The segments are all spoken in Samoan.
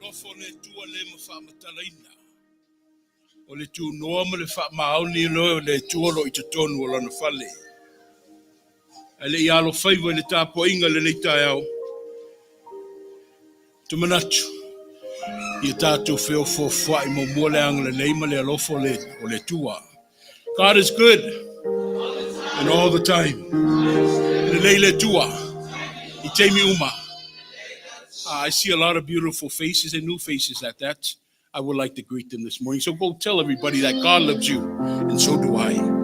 alofa o le Atua le ma faamatalaina. O le tunoa ma le faamaoni loe o le Atua o lo o i totonu o lana fale. Ae le i alofaiva i le tapuaiga i lenei taeao, ou te manatu, ia tatou feofoofoai muamua le agalelei ma le alofa o le Atua. God is good and all the time. Lelei le Atua i taimi uma. I see a lot of beautiful faces and new faces at that. I would like to greet them this morning. So go tell everybody that God loves you, and so do I.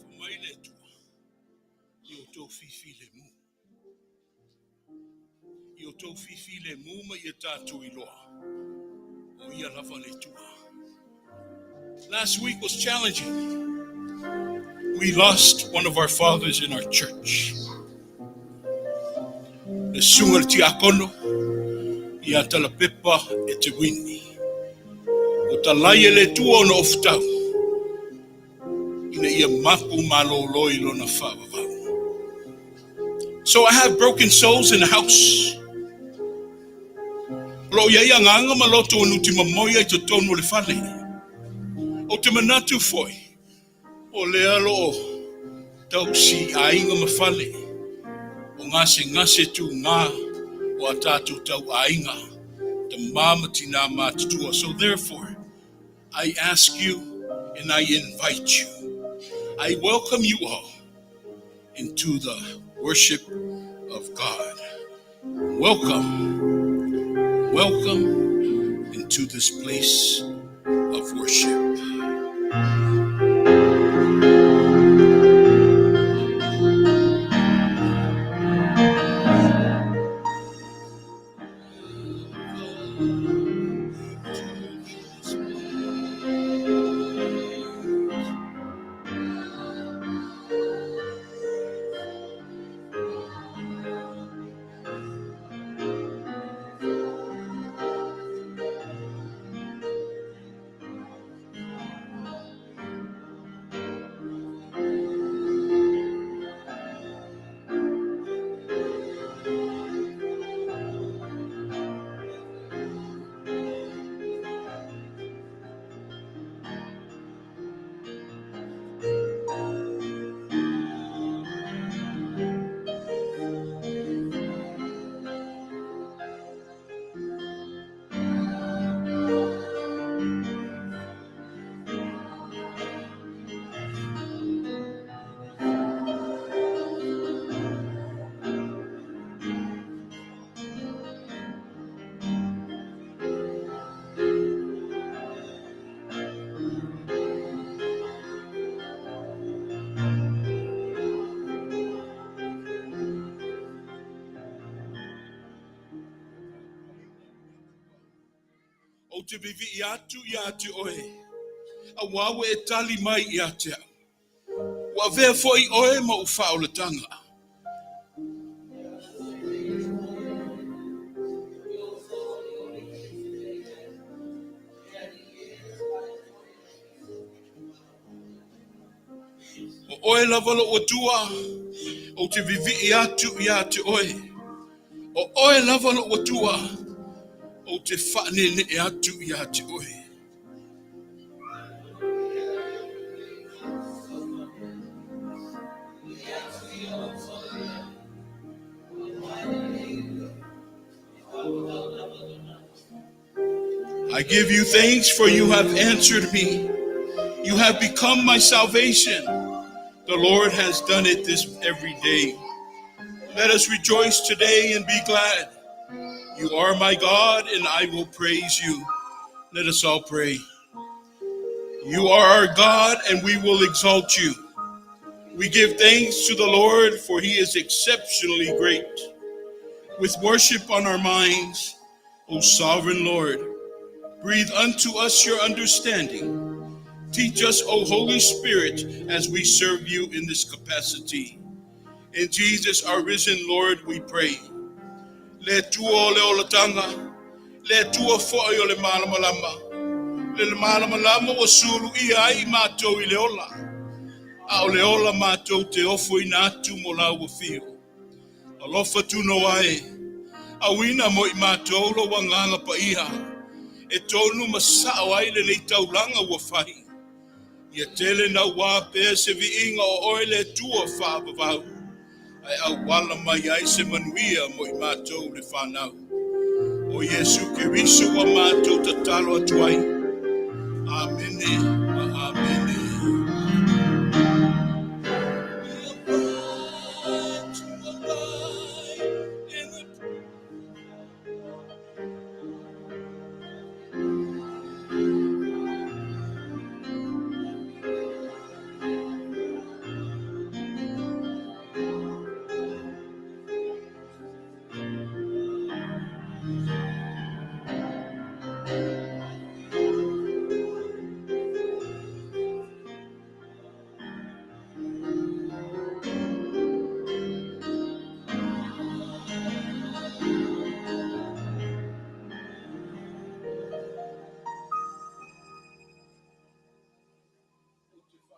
Fai mai le Atua i outou fifilemu, i outou fifilemu ma ia tatou iloa o ia lava le Atua. Last week was challenging. We lost one of our fathers in our church. Le susuga i le tiakono ia Talapepa Etewini. Ua talai e le Atua ona ofutau ina ia mapu malolo i lona faavavau. So I have broken souls in the house. O lo o i ai agaga ma loto ua nutimamoia i totonu o le fale. Ou te manatu foi, o lea lo o tausi aiga ma fale, o gasegase tugā o a tātou tauaiga, tamā ma tinā matutua. So therefore, I ask you and I invite you, I welcome you all into the worship of God. Welcome, welcome into this place of worship. Ou te vivii atu ia te oe, auā ua e tali mai ia te au. Ua avea foi oe ma ou faaolataga. O oe lava lou Atua, ou te vivii atu ia te oe. O oe lava lou Atua, ou te faaneenee atu ia te oe. I give you thanks for you have answered me. You have become my salvation. The Lord has done it this every day. Let us rejoice today and be glad. You are my God, and I will praise you. Let us all pray. You are our God, and we will exalt you. We give thanks to the Lord, for he is exceptionally great. With worship on our minds, O sovereign Lord, breathe unto us your understanding. Teach us, O Holy Spirit, as we serve you in this capacity. In Jesus, our risen Lord, we pray. Le Atua o le olataga, le Atua foi o le malamalama, le malamalama ua suluia ai i matou i le ola, a o le ola matou te ofoina atu mo lau afio. Alofa tunoa e, auina mo i matou lou agaga paia, e tonu ma sao ai lenei taulaga ua fai. Ia tele nauā pea se viiga o oe le Atua faavavau, ae auala mai ai se manuia mo i matou le fanau. O Iesu Keriso ua matou tatalo atu ai. Amene ma amene.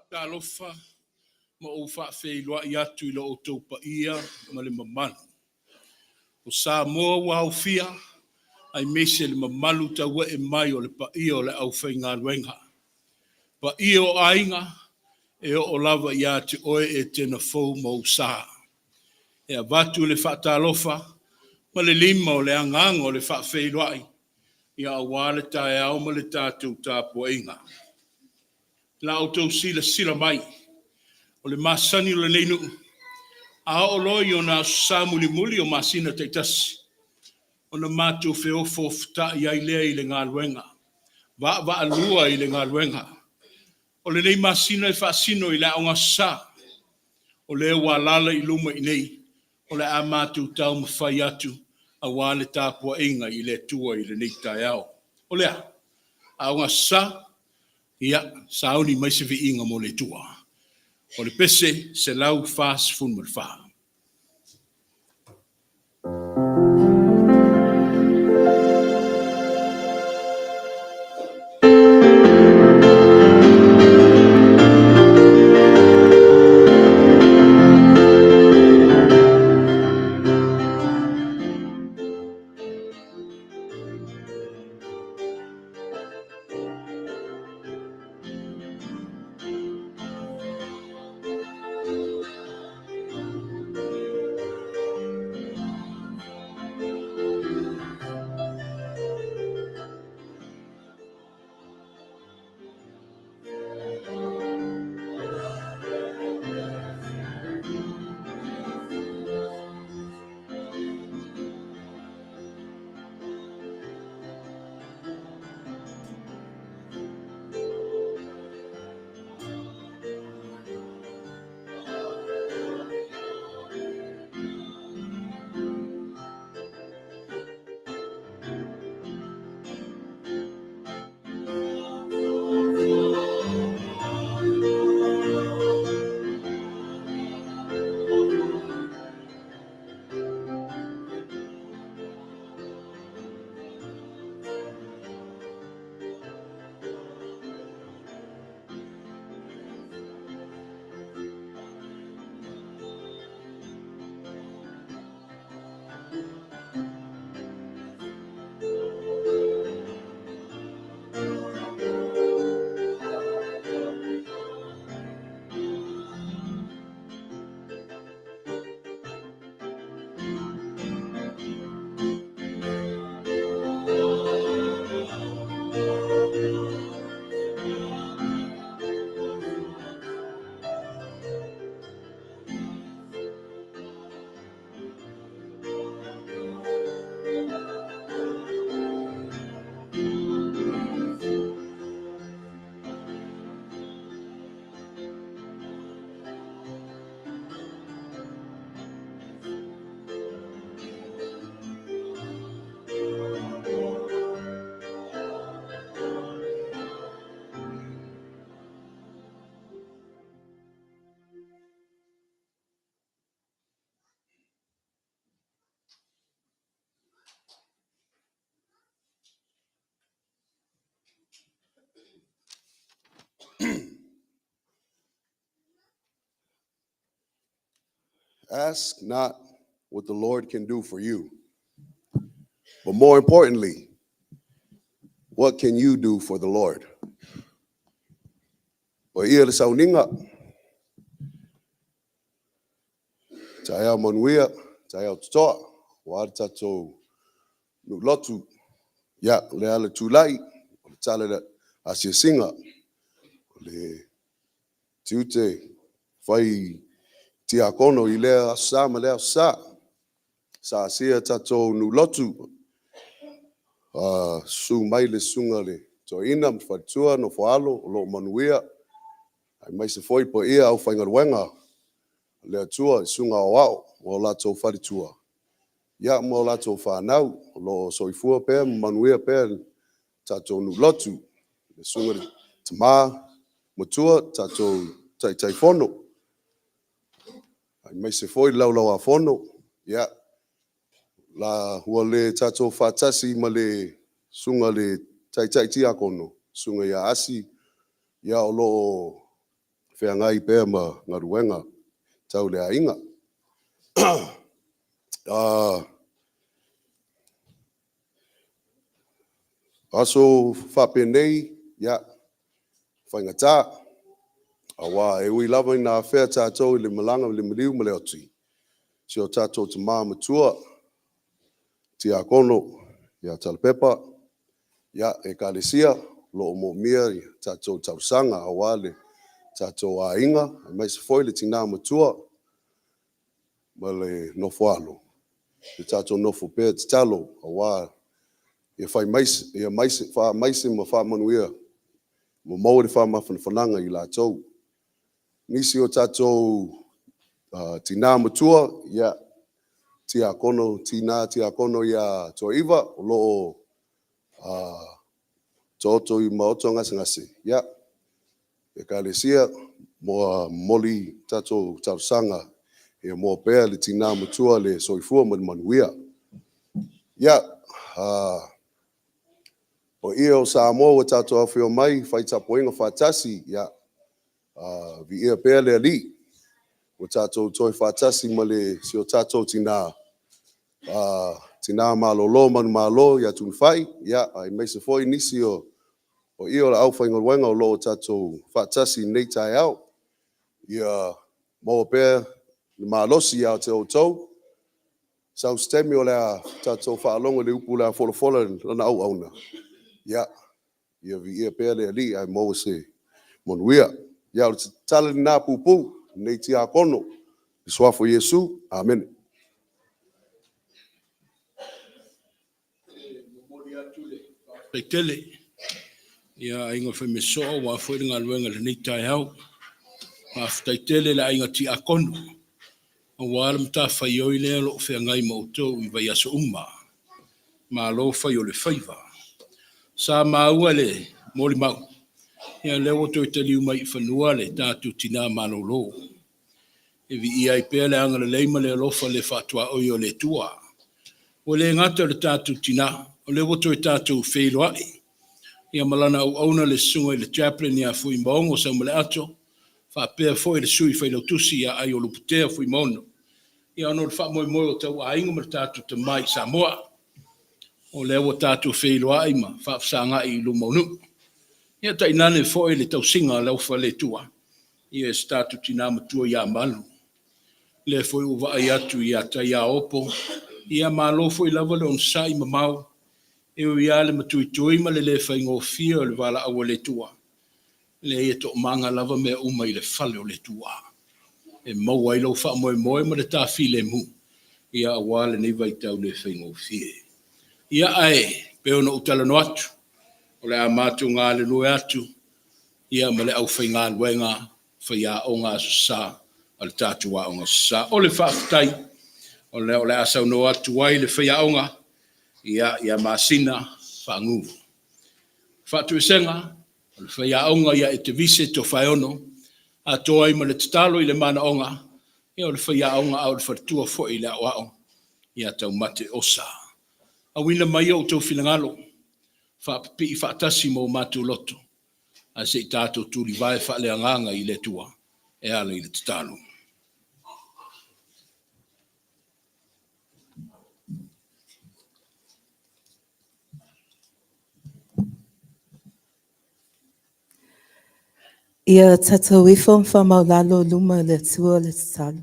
Talofa Ma ou faafeiloai atu i lo outou paia ma le mamalu. O Samoa ua aofia, aemaise le mamalu tauee mai o le paia o le aufaigaluega. Paia o aiga, e oo lava ia te oe Etena fou ma ou sa. E avatu le faatalofa ma le lima o le agaga o le faafeiloai ia aua le taeao ma le tatou tapuaiga. La outou silasila mai, o le masani o lenei nuu, a oo loa i ona aso Sa mulimuli o masina taitasi, ona matou feofaoftai ai lea i le galuega, vaavaalua i le galuega. O lenei masina e faasino i le Aoga Aso Sa, o lea ua alaala i luma i inei, o le a matou taumafai atu aua le tapuaiga i le Atua i lenei taeao. O le a? Aoga Aso Sa, ia sauni mai se viiga mo le Atua. O le pese 144. Ask not what the Lord can do for you, but more importantly, what can you do for the Lord? O ia le sauniga, taeao manuia, taeao totoa, ua a le tatou nuu lotu. Ia, o le ala tulai, o le tala i le asiasiga, o le tiute fai tiakono i lea Aso Sa ma lea Aso Sa. Sa asia tatou nuu lotu, susu mai le susuga i le toeaina ma faletua, nofo-a-alo, o lo o manuia, aemaise foi paia o le aufaigaluega a le Atua i susuga aoao ma o latou faletua ma latou fanau, o lo o soifua pea ma manuia pea le tatou nuu lotu. Le susuga i le tama matua le tatou Taitaifono, aemaise foi le Laulau-a-Fono. Ia, ua le tatou faatasi ma le susuga i le Taitai Tiakono, le susuga ia Asi, o lo o feagai pea ma galuega tau le aiga. O aso faapenei, ia, e faigata, aua e ui lava ina afea tatou i le malaga i le maliu ma le oti, si o tatou tama matua, Tiakono ia Talepepa, ia, Ekalesia, o lo o moomia a tatou talosaga aua le tatou aiga, aemaise foi le tina matua ma le nofo-a-alo, ia tatou nofo pea tatalo aua ia faamaise ma faamanuia ma maua le faamafanafanaga ia i latou. O nisi o tatou tina matua, ia, le tina tiakono ia Toaiva o lo o taoto i maota o gasegase, ia, Ekalesia, momoli a tatou talosaga ia maua pea e le tina matua le soifua ma le manuia. Ia, o paia o Samoa ua tatou afifio mai e fai tapuaiga faatasi, ia, viia pea le Alii ua tatou toe faatasi ma si o tatou tina, tina malolo manumalo ia Tuifai, aemaise foi nisi o paia o le aufaigaluega o lo o tatou faatasi i lenei taeao. Ia maua pea le malosi ia te outou, sau se taimi o le a tatou faalogo i le upu o le a folafola e lana auauna, ia viia pea le Alii ae maua se manuia. Ia, o le tala lena puupuu a lenei tiakono i le suafa o Iesu. Amene. E momoli atu le faafetai tele i le aiga Faimesoo aua foi le galuega i lenei taeao. Faafetai tele i le aiga Tiakono aua le matafaioi lea o lo o feagai ma outou i vaiaso uma. Malo fai o le faiva. Sa maua i le molimau, ia o lea ua toe taliu mai i fanua le tatou tina malolo, e viia ai pea le agalelei ma le alofa le faatuaoi o le Atua. Ua le gata i le tatou tina, o lea ua toe tatou feiloai ma lana auauna le susuga i le Chaplain ia Fuimaono Samaleato, faapea foi le Sui Failautusi ia Aiolupotea Fuimaono, ona o le faamoemoe o tauaiga ma le tatou tama i Samoa. O lea ua tatou feiloai ma faafesagai i luma o nuu. Ia tainane foi le tausiga a le aufaletua e si o tatou tina matua ia Malu. O lea foi ua vaai atu ia Taiaopo, ia malo foi lava le onosai mamao, e ui lava le matuitui ma le le faigofie o le valaau a le Atua, leai e toomaga lava mea uma i le fale o le Atua e maua ai lou faamoemoe ma le ta filemu, aua lenei vaitau le faigofie. Ia, ae pei ona ou talanoa atu, o le a matou galulue atu ma le aufaigaluega faiaoga Aso Sa a le tatou Aoga Aso Sa. O le faafetai, o lea o le a saunoa atu ai le faiaoga ia Masina Faguga. Faatoesega, o le faiaoga ia Etevise Tofaeono, atoa ai ma le tatalo i le manaoga, o le faiaoga a o le faletua foi i le aoao ia Taumate Osa. Auina mai outou finagalo, faapipii faatasi ma o matou loto, ae se i tatou tulivae faaleagaga i le Atua e ala i le tatalo. Ia tatou ifo ma faamaualalo i luma o le Atua le tatalo.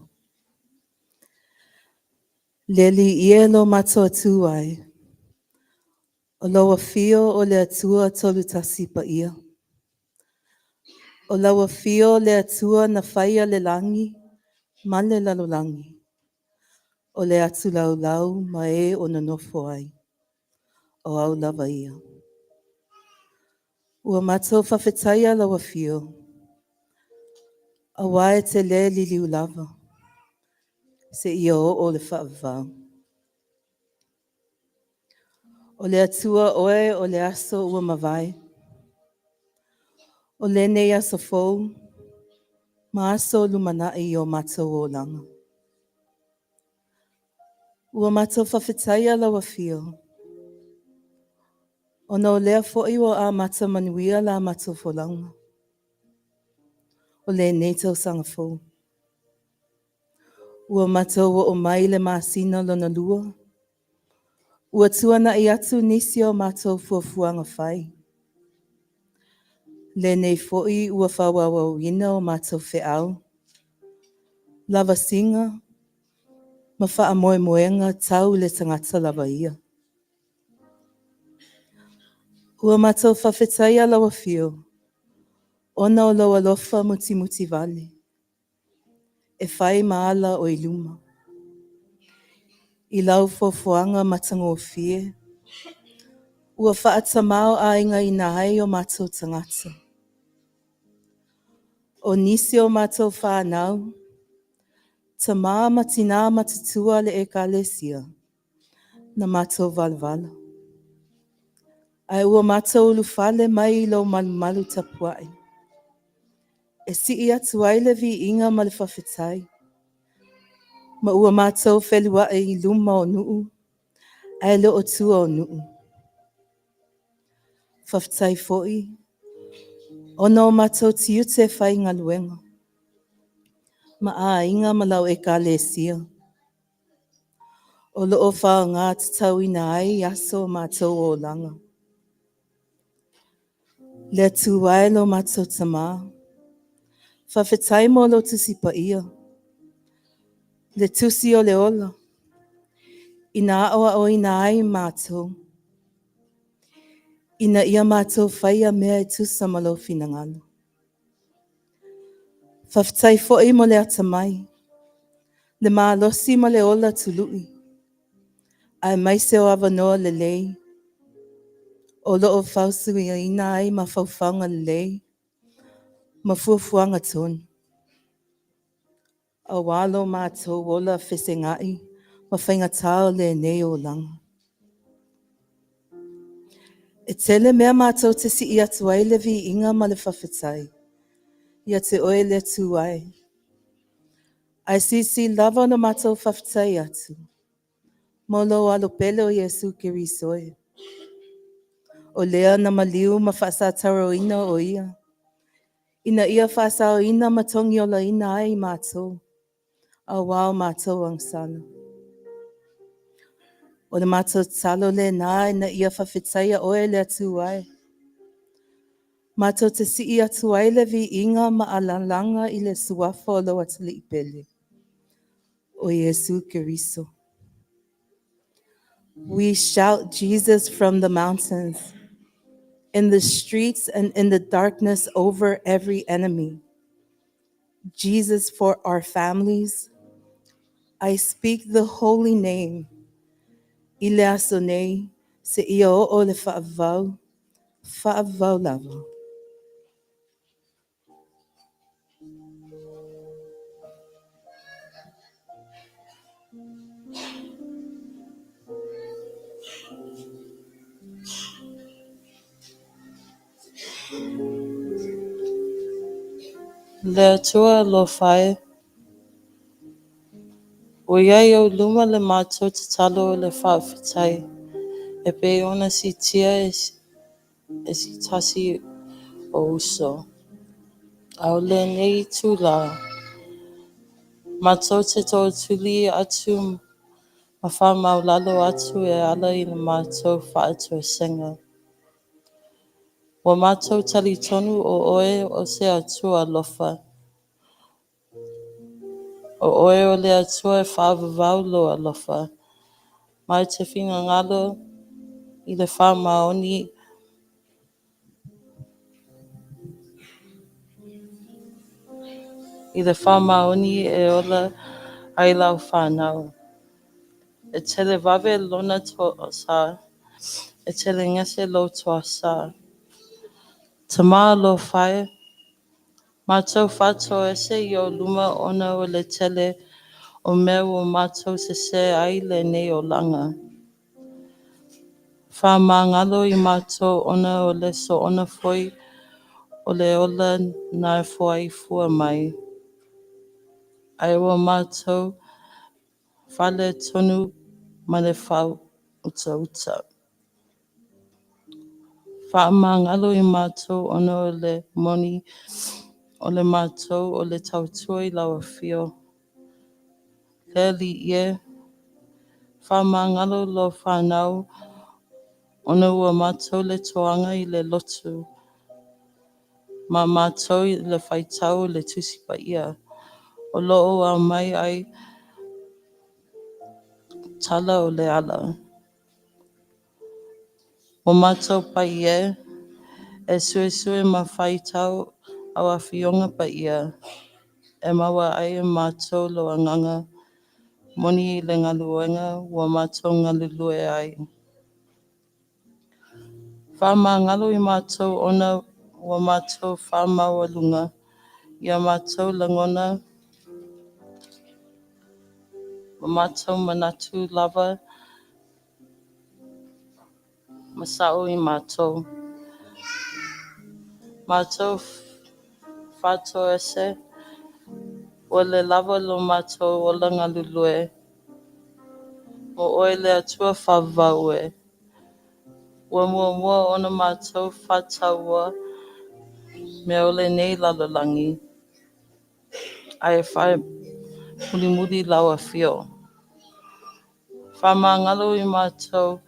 Le Alii e lo matou Atua e, o lou afio o le Atua Tolutasi Paia, o lau afio o le Atua na faia le lagi ma le lalolagi, o le atulaulau ma e o nonofo ai, o au lava ia. Ua matou faafetaia lau afio, aua e te le liliu lava seia oo le faavavau. O le Atua oe o le aso ua mavae, o lenei aso fou ma aso o lumanai i o matou olaga. Ua matou faafetaia lau afio, ona o lea foi ua amata manuia la matou folauga. o lenei tausaga fou. Ua matou oo mai i le masina lona lua, ua tuanai atu nisi o matou fuafuaga fai. Lenei foi ua faaauauina o matou feau, lavasiga ma faamoemoega tau i le tagata lava ia. Ua matou faafetaia lau Afio ona o lou alofa mutimutivale e fai ma ala oi luma. I lau foafoaga matagofie ua faatamaoaigaina ai o matou tagata. O nisi o matou fanau, tama ma tina matutua o le Ekalesia, na matou valavala, ae ua matou ulufale mai i lou malumalu tapuai e sii atu ai le viiga ma le faafetai, ma ua matou feluai i luma o nuu ae le o tua o nuu. Faafetai foi ona o matou tiute faigaluega ma aiga ma lau Ekalesia, o lo o faaaoga tatauina ai aso o matou olaga. Le Atua e lo matou Tama, faafetai mo lou Tusi Paia, le tusi o le ola ina aoaoina ai matou, ina ia matou faia mea e tusa ma lou finagalo. Faafetai foi mo le atamai, le malosi ma le ola tului, aemaise o avanoa lelei o lo o fausiaina ai mafaufauga lelei ma fuafuaga tonu, aua lo matou ola fesegai ma faigata o lenei olaga. E tele mea matou te sii atu ai le viiga ma le faafetai ia te oe le Atua e, ae silisili lava ona matou faafetai atu mo lou Alo pele o Iesu Keriso e, o Lea na maliu ma faasataroina o Ia, ina ia faasaoina ma togiolaina ai matou aua o matou agasala. O le matou tatalo lena ina ia faafetaia oe le Atua e, matou te sii atu ai le viiga ma alalaga i le suafa o lou Atalii Pele, o Iesu Keriso. We shout Jesus from the mountains, in the streets and in the darkness over every enemy. Jesus for our families. I speak the holy name. I le aso nei, seia oo le faavavau, faavavau lava. Le Atua alofa e, ua i ai i ou luma le matou tatalo o le faafetai, e pei ona siitia e se tasi o uso. A o lenei itulā, matou te tootuli atu ma faamaualalo atu e ala i le matou faatoesega. Ua matou talitonu o Oe o se Atua alofa. O Oe o le Atua e faavavau lou alofa, ma e te finagalo i le faamaoni e ola ai lau fanau. E televave lona toasā, e telegese lou toasā. Tama alofa e, matou faatoese i ou luma ona o le tele o mea ua matou sesē ai i lenei olaga. Faamagalo i matou ona o le soona foi o le ola na foaifua mai, ae ua matou faaletonu ma le faautauta. Faamagalo i matou ona o le moni O le matou o le tautua i lau afio. Le Alii e, faamagalo lau fanau ona ua matou le toaga i le lotu ma matou i le faitau o le Tusi Paia o lo o aumai ai tala o le ala. Ua matou pai e, e suesue ma faitau au afioga paia, e maua ai e matou lo agaga moni i le galuega ua matou galulue ai. Faamagalo i matou ona ua matou faamaualuga ia matou lagona ma matou manatu lava ma sao i matou. Matou faatoese ua le lava lo matou ola galulue mo oe le Atua faavavau e. Ua muamua ona matou faataua mea o lenei lalolagi, ae faamulimuli lau afio. Faamagalo i matou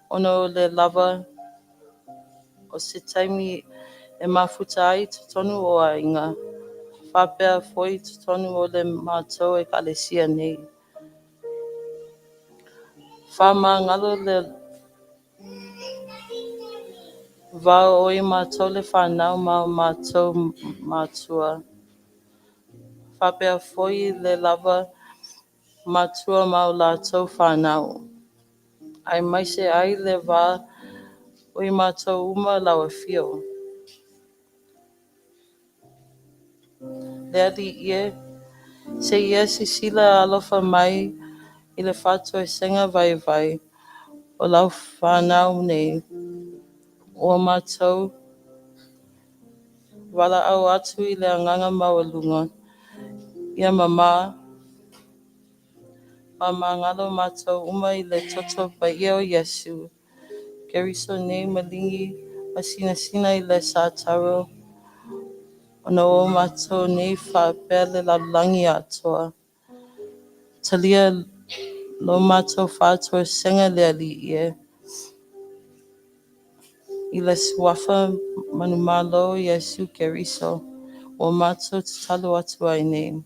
ona o le lava o se taimi e mafuta ai totonu o aiga, faapea foi totonu o le matou ekalesia nei. Faamagalo le va o i matou le fanau ma o matou matua. Faapea foi le lava matua ma o latou fanau. Aemaise ai le va o i matou uma lau afio. Le Alii e, se ia silasila alofa mai i le faatoesega vaivai o lau fanau nei. Ua matou valaau atu i le agaga maualuga, ia mamā, faamagalo matou uma i le toto paia o Iesu, Keriso nei maligi ma sinasina i le sataro, ona o matou nei faapea le lalolagi atoa. Talia lo matou faatoesega le Alii e, i le suafa manumalo o Iesu Keriso, ua matou tatalo atu ai nei.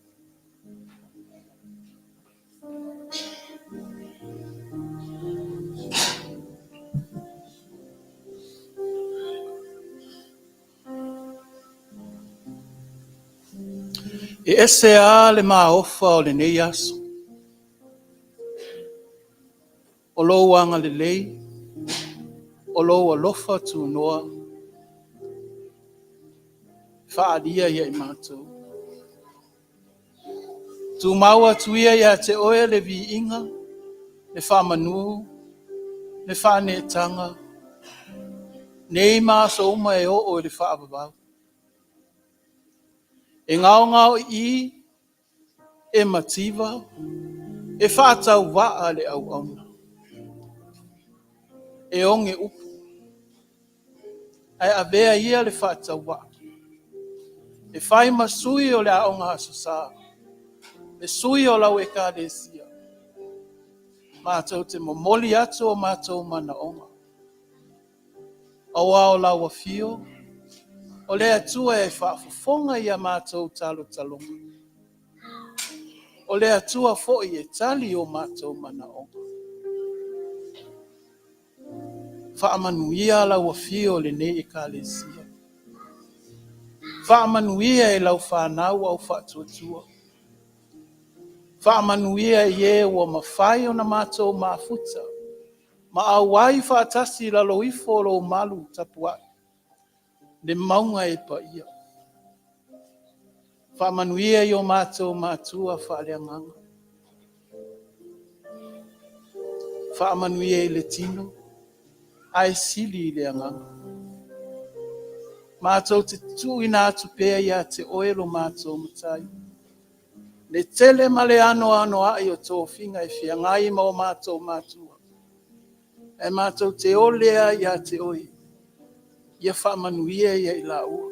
E ese lava le maofa o lenei aso. O lou agalelei, o lou alofa tunoa, faaalia ia i matou. Tumau atu ia ia te oe le viiga, le faamanu, le faaneetaga, nei ma aso uma e oo i le faavavau. E gaogao i i, e mativa, e faatauvaa le auauna. E oge upu, ae avea ia le faatauvaa. E fai ma sui o le aoga Aso Sa, le sui o lau ekalesia. Matou te momoli atu o matou manaoga. Aua o lau afio, o le Atua e faafofoga ia matou talotaloga. O le Atua foi e tali o matou manaoga. Faamanuia lau afio o lenei ekalesia. Faamanuia e lau fanau au faatuatua. Faamanuia i e ua mafai ona matou mafuta, ma auai faatasi i lalo ifo o lou malu tapuai, le mauga e paia. Faamanuia i o matou matua faaleagaga. Faamanuia i le tino, ae sili i le agaga. Matou te tuuina atu pea ia te oe lo matou matai. Le tele ma le anoanoai o tofiga e feagai ma o matou matua. E matou te olea ia te oe, ia faamanuia ia i laua.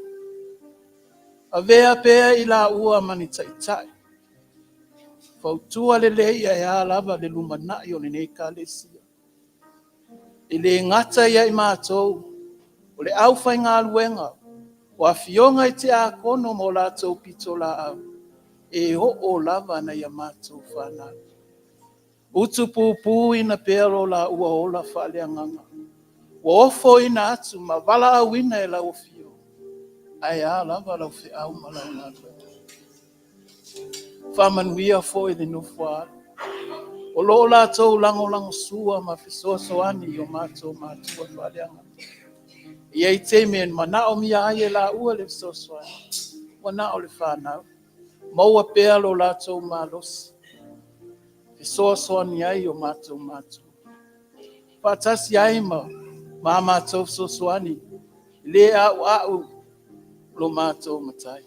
Avea pea i laua ma ni taitai. Fautua lelei ae a lava le lumanai o lenei Ekalesia. E le gata ia i matou, o le aufaigaluega, o afioga i tiakono ma o latou pitolaau, e oo lava nai a matou fanau. Utupupuina pea lo laua ola faaleagaga, ua ofoina atu ma valaauina e lau Afioga, ae a lava lau feau ma lau galuega. Faamanuia foi le nofo a alo, o lo o latou lagolagosua ma fesoasoani i o matou matua faaleagaga. E i ai taimi e manaomia ai e laua le fesoasoani, ua na o le fanau. Maua pea lo latou malosi, fesoasoani ai i o matou matua. Faatasi ai ma a matou fesoasoani, e le auau lo matou Matai.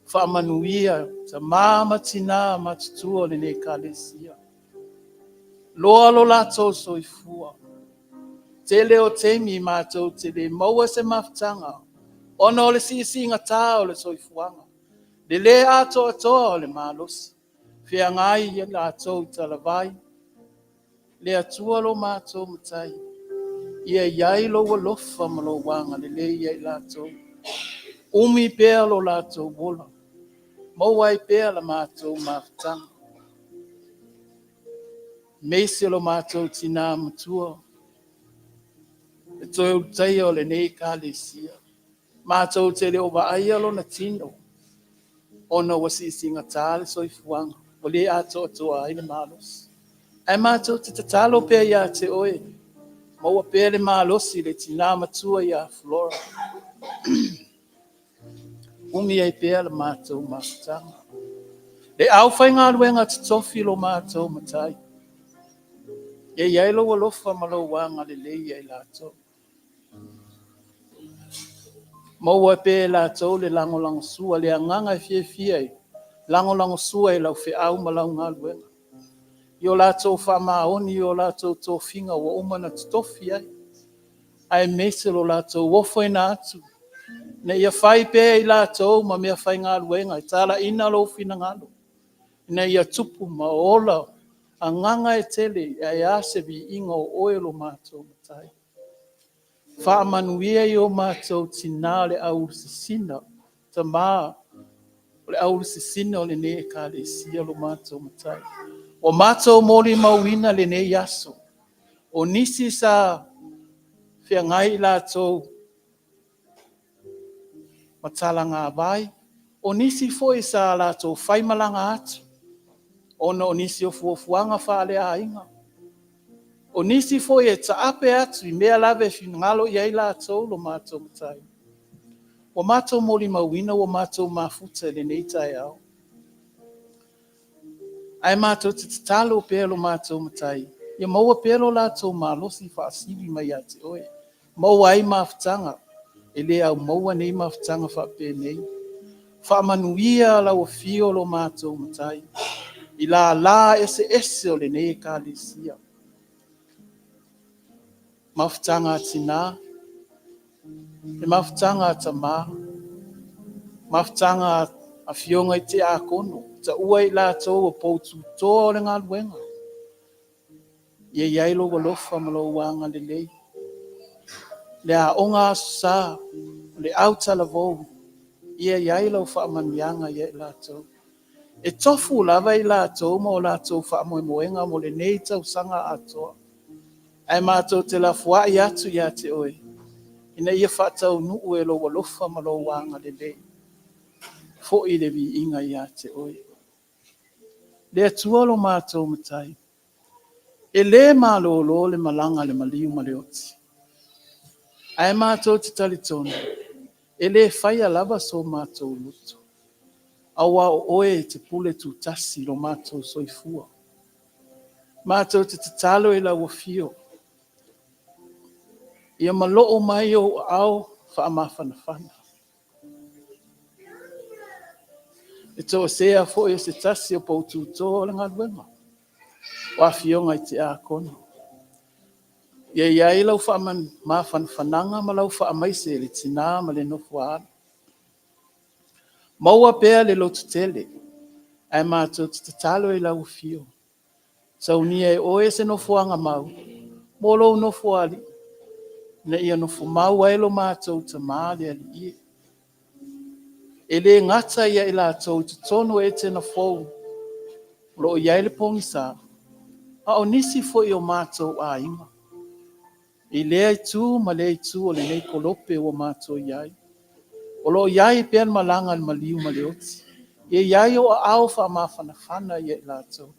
Faamanuia tama ma tina matutua o lenei Ekalesia. Loa lo latou soifua. Tele o taimi matou te le maua se mafutaga ona o le siisiigata o le soifuaga, le le atoatoa o le malosi, feagai i latou i talavai, le Atua lo matou Matai, ia i ai lou alofa ma lou agalelei ia i latou. Umi pea lo latou ola, maua ai pea la matou mafutaga. Aemaise lo matou tina matua, le toe Ulutaia o lenei Ekalesia, matou te le o vaaia lona tino ona ua siisiigata le soifuaga, ua le atoatoa ai le malosi. Ae matou te tatalo pea ia te oe, maua pea le malosi i le tina matua ia Flora. Umi ai pea la matou mafutaga. Le aufaigaluega totofi lo matou Matai, e i ai lou alofa ma lou agalelei ia i latou. Maua pea e latou le lagolagosua, le agaga e fiafia e lagolagosua i lau feau ma lau galuega, i o latou faamaoni i o latou tofiga ua uma ona totofi ai, aemaise lo latou ofoina atu, ina ia fai pea i latou ma meafaigaluega e talaiina lou finagalo, ina ia tupu ma ola agaga e tele ae a se viiga o oe lo matou Matai. Faamanuia i o matou tina o le au ulu sisina, tama o le au ulu sisina o lenei Ekalesia lo matou Matai. Ua matou molimauina lenei aso, o nisi sa feagai i latou ma talagavai, o nisi foi sa latou faimalaga atu ona o nisi o fuafuaga faaleaiga, o nisi foi e taape atu i mea lava e finagalo i ai latou lo matou Matai. Ua matou molimauina ua matou mafuta i lenei taeao. Ae matou te tatalo pea lo matou Matai, ia maua pea lo latou malosi faasili mai ia te oe, maua ai mafutaga, e le au maua nei mafutaga faapenei. Faamanuia lau afio lo matou Matai i lala eseese o lenei Ekalesia. Mafutaga a tina, le mafutaga a tama, mafutaga a afioga i tiakono, taua i latou o poututoa o le galuega. Ia i ai lou alofa ma lou agalelei. Le aoga Aso Sa, le autalavou, ia i ai lau faamanuiaga ia i latou. E tofu lava i latou ma o latou faamoemoega mo lenei tausaga atoa. Ae matou te lafoai atu ia te oe, ina ia faataunuu e lou alofa ma lou agalelei. Foi le viiga ia te oe. Le Atua lo matou Matai, e le malolo le malaga a le maliu ma le oti, ae matou te talitonu, e le faia lava so matou loto, aua o oe e te pule tutasi i lo matou soifua. Matou te tatalo i lau afio, ia maloo mai ou aao faamafanafana. E toesea foi o se tasi o poututoa o le galuega, o afioga i tiakono. Ia i ai lau faamafanafanaga ma lau faamaise i le tina ma le nofo a alo. Maua pea le lototele, ae matou te tatalo i lau afio. Saunia e oe se nofoaga mau, mo lou nofoalii, ina ia nofo mau ai lo matou Tamā le Alii e. E le gata ia i latou i totonu o Etena fou, o lo o i ai le pogisa, a o nisi foi o matou aiga, i lea itu ma lea itu o lenei kolope ua matou i ai. O lo o i ai pea le malaga a le maliu ma le oti. Ia i ai ou aao faamafanafana ia i latou.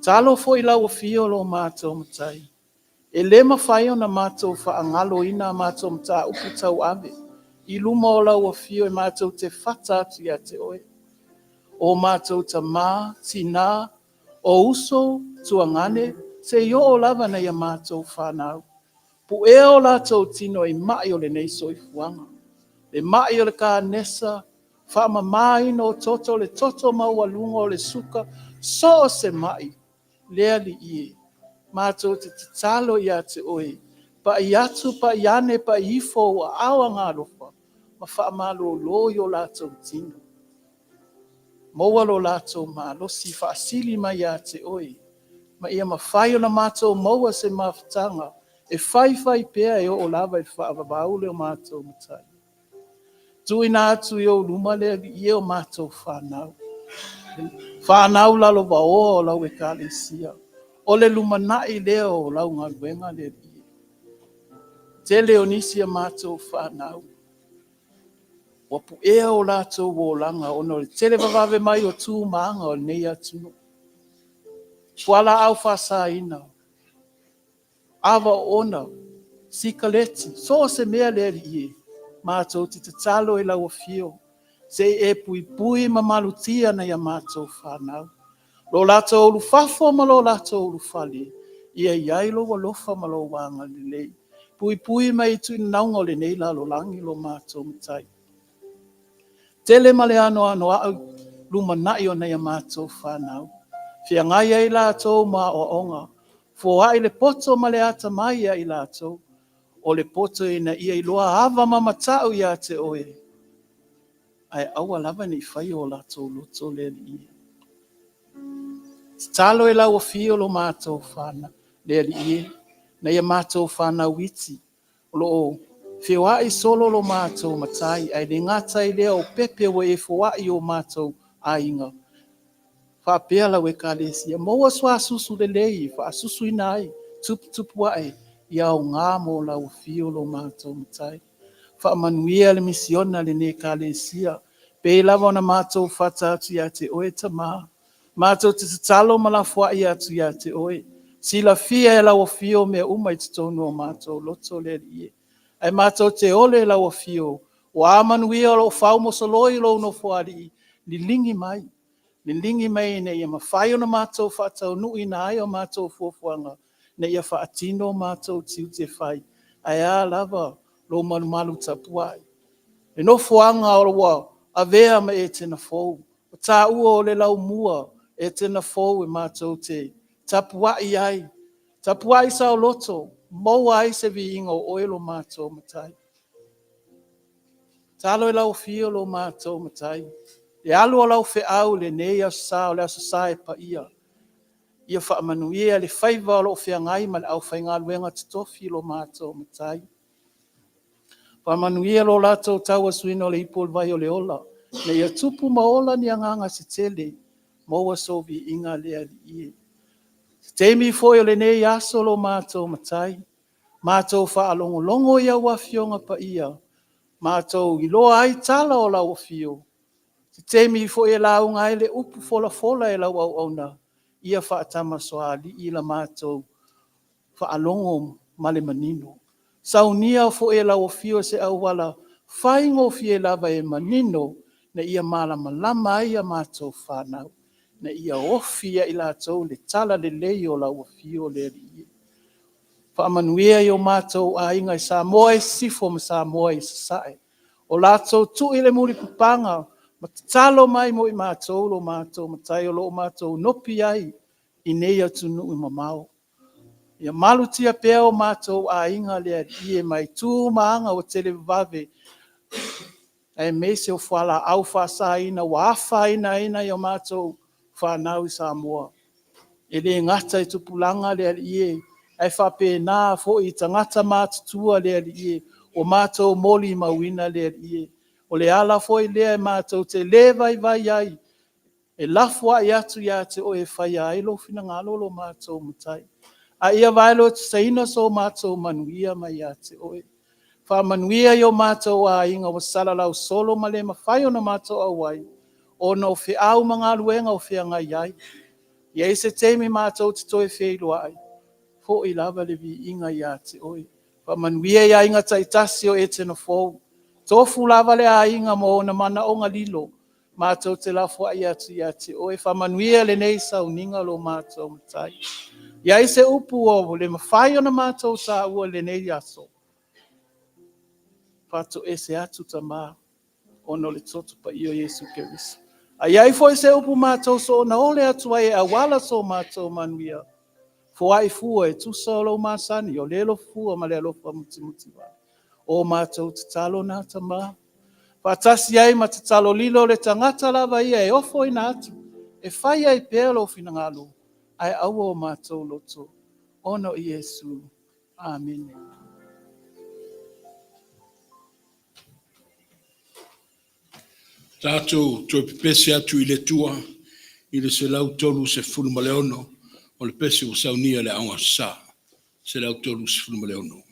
Tatalo foi i lau afio lo matou Matai, e le mafai ona matou faagaloina a matou mataupu tauave i luma o lau afio e matou te fata atu ia te oe. O matou tama, tina, o uso, tuagane, seia oo lava ina ia matou fanau. Puea o latou tino i mai o lenei soifuaga. Le mai o le kanesa, faamamaina o toto, le toto maualuga, o le suka, so o se mai, le Alii e, matou te tatalo ia te oe, pai atu, pai ane, pai ifo ou aao agaalofa, ma faamalolo i o latou tino. Maua lo latou malosi faasili mai ia te oe, ma ia mafai ona matou maua se mafutaga e faifai pea e oo lava i le faavavau le matou Matai. Tuuina atu i ou luma le Alii e o matou fanau, fanau lalovaoa o lau Ekalesia, o le lumanai lea o lau galuega le Alii e. Tele o nisi a matou fanau ua puea o latou olaga ona o le televavave mai o tu ma aga o lenei atunuu. Fualaau faasaina, ava oona, sikaleti, so o se mea le Alii e, matou te tatalo i lau afio, se i e puipui ma malutia nai a matou fanau. Lo latou ulufafo ma lo latou ulufale, ia i ai lou alofa ma lou agalelei. Puipui mai i tuinauga o lenei lalolagi lo matou Matai. Tele ma le anoanoai lumanai o nai a matou fanau, feagai ai latou ma aoaoga, foai le poto ma le atamai ia i latou, o le poto ina ia iloa ava ma matau ia te oe, ae aua lava ne i faia o latou loto le Alii e. Tatalo i lau afio lo matou fanau, le Alii e, nai a matou fanau iti, o lo o feoai solo lo matou Matai, ae le gata i lea o pepe ua e foai i o matou aiga, faapea lau Ekalesia, maua suasusu lelei e faasusuina ai, tuputupu ae, ia aoga mo lau afio lo matou Matai. Faamanuia le misiona a lenei Ekalesia, pei lava ona matou fata atu ia te oe Tama, matou te tatalo ma lafoai atu ia te oe. Silafia e lau afio mea uma i totonu o matou loto le Alii e. Ae matou te ole i lau afio, o a manuia o lo o faamosoloi i lou Nofoalii, liligi mai, liligi mai ina ia mafai ona matou faataunuuina ai a matou fuafuaga, ina ia faatino matou tiute fai. Ae a lava lou malumalu tapuai. Le nofoaga ua avea ma Etena fou, ua taua o le laumua Etena fou e matou te tapuai ai, tapuai saoloto, maua ai se viiga o oe lo matou Matai. Tatalo i lau Afio lo matou Matai, le alu o lau feau i lenei Aso Sa o le Aso Sa e paia, ia faamanuia le faiva o lo o feagai ma le aufaigaluega totofi lo matou Matai. Faamanuia lo latou tauasuina o le ipu o le vai o le ola, ina ia tupu ma ola ni agaga se tele, maua sou viiga le Alii e. Se taimi foi o lenei aso lo matou Matai, matou faalogologo i au Afioga Paia, matou iloa ai tala o lau Afio, se taimi foi e lauga ai le upu folafola e lau auauna, ia faatamasoalii la matou faalogo ma le manino. Saunia foi e lau Afio se auala faigofie lava e manino ina ia malamalama ai a matou fanau, ina ia ofi ia i latou le talalelei o lau Afio le Alii e. Faamanuia i o matou aiga i Samoa i Sisifo ma Samoa i Sasae, o latou tui le mulipapaga ma tatalo mai mo i matou lo matou Matai o lo o matou nopi ai i nei atunuu mamao. Ia malutia pea o matou aiga le Alii e mai tu ma aga ua televavave Aemaise o fualaau faasaina ua afainaina i a matou fanau i Samoa. E le gata i tupulaga le Alii e, ae faapena foi i tagata matutua le Alii e, ua matou molimauina le Alii e. O le ala foi lea matou te le vaivai ai e lafoai atu ia te Oe e faia ai Lou finagalo lo matou Matai. A ia vaelotusaina so matou manuia mai ia te Oe. Faamanuia i o matou aiga ua salalau solo ma le mafai ona matou auai ona o feau ma galuega o feagai ai. E i ai se taimi matou te toe feiloai, foi lava le viiga ia te Oe. Faamanuia i aiga taitasi o Etena Fou, tofu lava le aiga ma ona manaoga lilo, matou te lafoai atu ia te Oe. Faamanuia lenei sauniga lo matou Matai. E i ai se upu ua le mafai ona matou taua i lenei aso, faatoese atu Tama ona o le toto paia o Iesu Keriso. A i ai foi se upu ua matou soona ole atu ai e auala so matou manuia, foai fua e tusa o lou masani o le alofafua ma le alofa mutimutivale. O matou tatalo na Tama, faatasi ai ma tatalo lilo a le tagata lava ia e ofoina atu e fai ai pea Lou finagalo, ae aua o matou loto, ona o Iesu. Amene. Tatou toe pepese atu i le Atua i le 136 o le pese ua saunia e le Aoga Aso Sa. 136.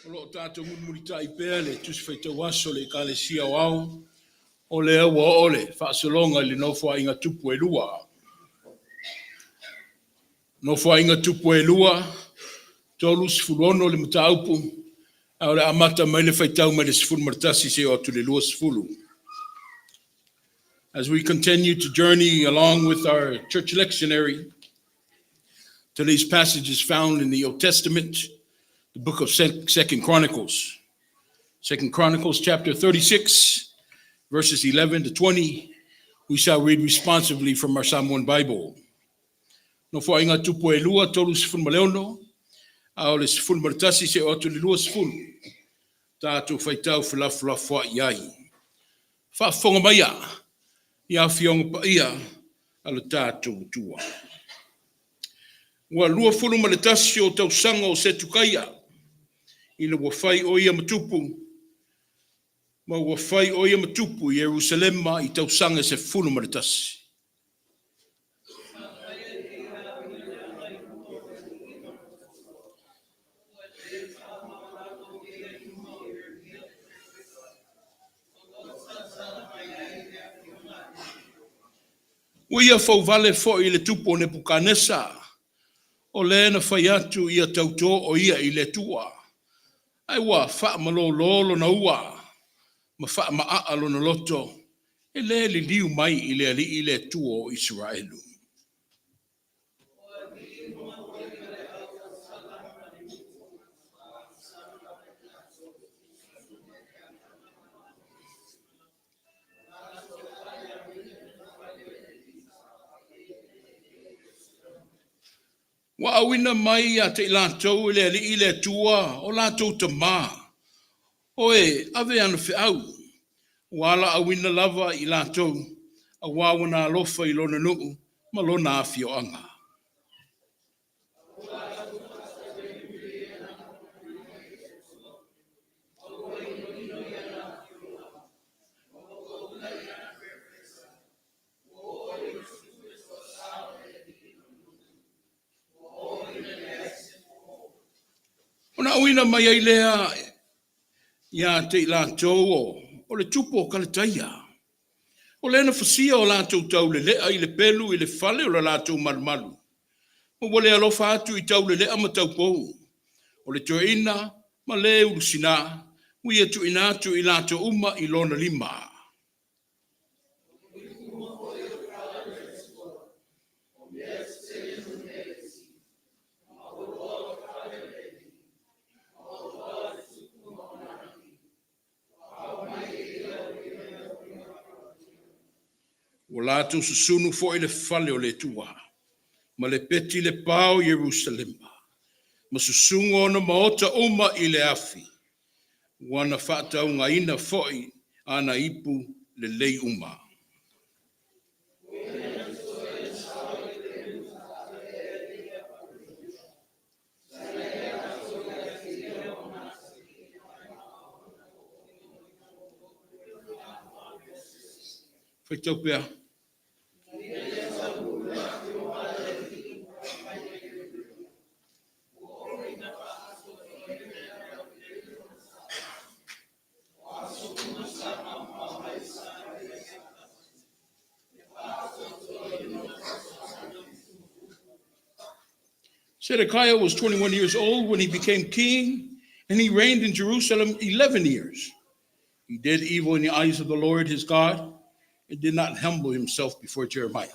O lo o tatou mulimulitai pea le Tusi Faitau Aso a le Ekalesia Aoao, o lea ua oo le faasologa i le Nofoaiga Tupu e Lua. Nofoaiga Tupu e Lua, 36 le mataupu, ae o le a amata mai le faitau mai le 11 seia oo atu i le 20. As we continue to journey along with our church lectionary, today's passage is found in the Old Testament, the book of Second Chronicles. Second Chronicles chapter 36, verses 11 to 20. We shall read responsively from our Samoan Bible. Nofoaiga Tupu e Lua, 36, a o le 11 seia oo atu i le 20. Tatou faitau felafolafoai ai. Faafofoga maia, i afioga paia a le tatou Atua. Ua 21 o tausaga o Setukaia, ina ua fai o ia ma tupu, ma ua fai o ia ma tupu i Ierusalema i tausaga e 11. Ua ia fauvale foi i le tupu o Nepukanesa, o le na fai atu ia tautō o ia i le Atua. Ae ua faamalōlō lona ua, ma faamaaa lona loto, e le liliu mai i le Alii le Atua o Isaraelu. Ua auina mai ia te i latou e le Alii le Atua o latou tamā, o e ave ana feau, ua alaauina lava i latou, auā ua alofa i lona nuu ma lona afioaga. Ona auina mai ai lea ia te i latou o le tupu o Kalataia. O lea na fasia o latou taulelea i le pelu i le fale o le latou malumalu. Ma ua le alofa atu i taulelea ma taupou. O le toeaina ma le ulusina, ua ia tuuina atu i latou uma i lona lima. Ua latou susunu foi le fale o le Atua, ma le peti le pa o Ierusalema, ma susuga ona maota uma i le afi, ua na faataugaina foi ana ipu lelei uma. Faitau pea. Zedekiah was 21 years old when he became king, and he reigned in Jerusalem 11 years. He did evil in the eyes of the Lord his God and did not humble himself before Jeremiah.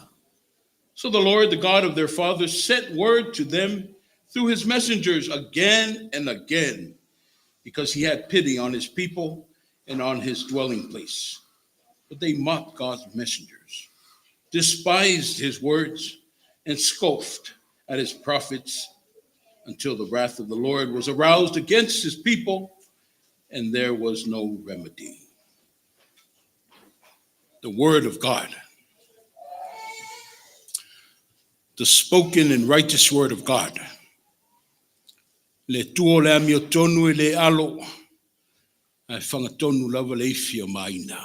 So the Lord, the God of their fathers, sent word to them through his messengers again and again, because he had pity on his people and on his dwelling place. But they mocked God's messengers, despised his words, and scoffed at his prophets until the wrath of the Lord was aroused against his people, and there was no remedy. The word of God, the spoken and righteous word of God. Le Atua o le amiotonu e le alo, ae fagatonu lava le ifi a maina.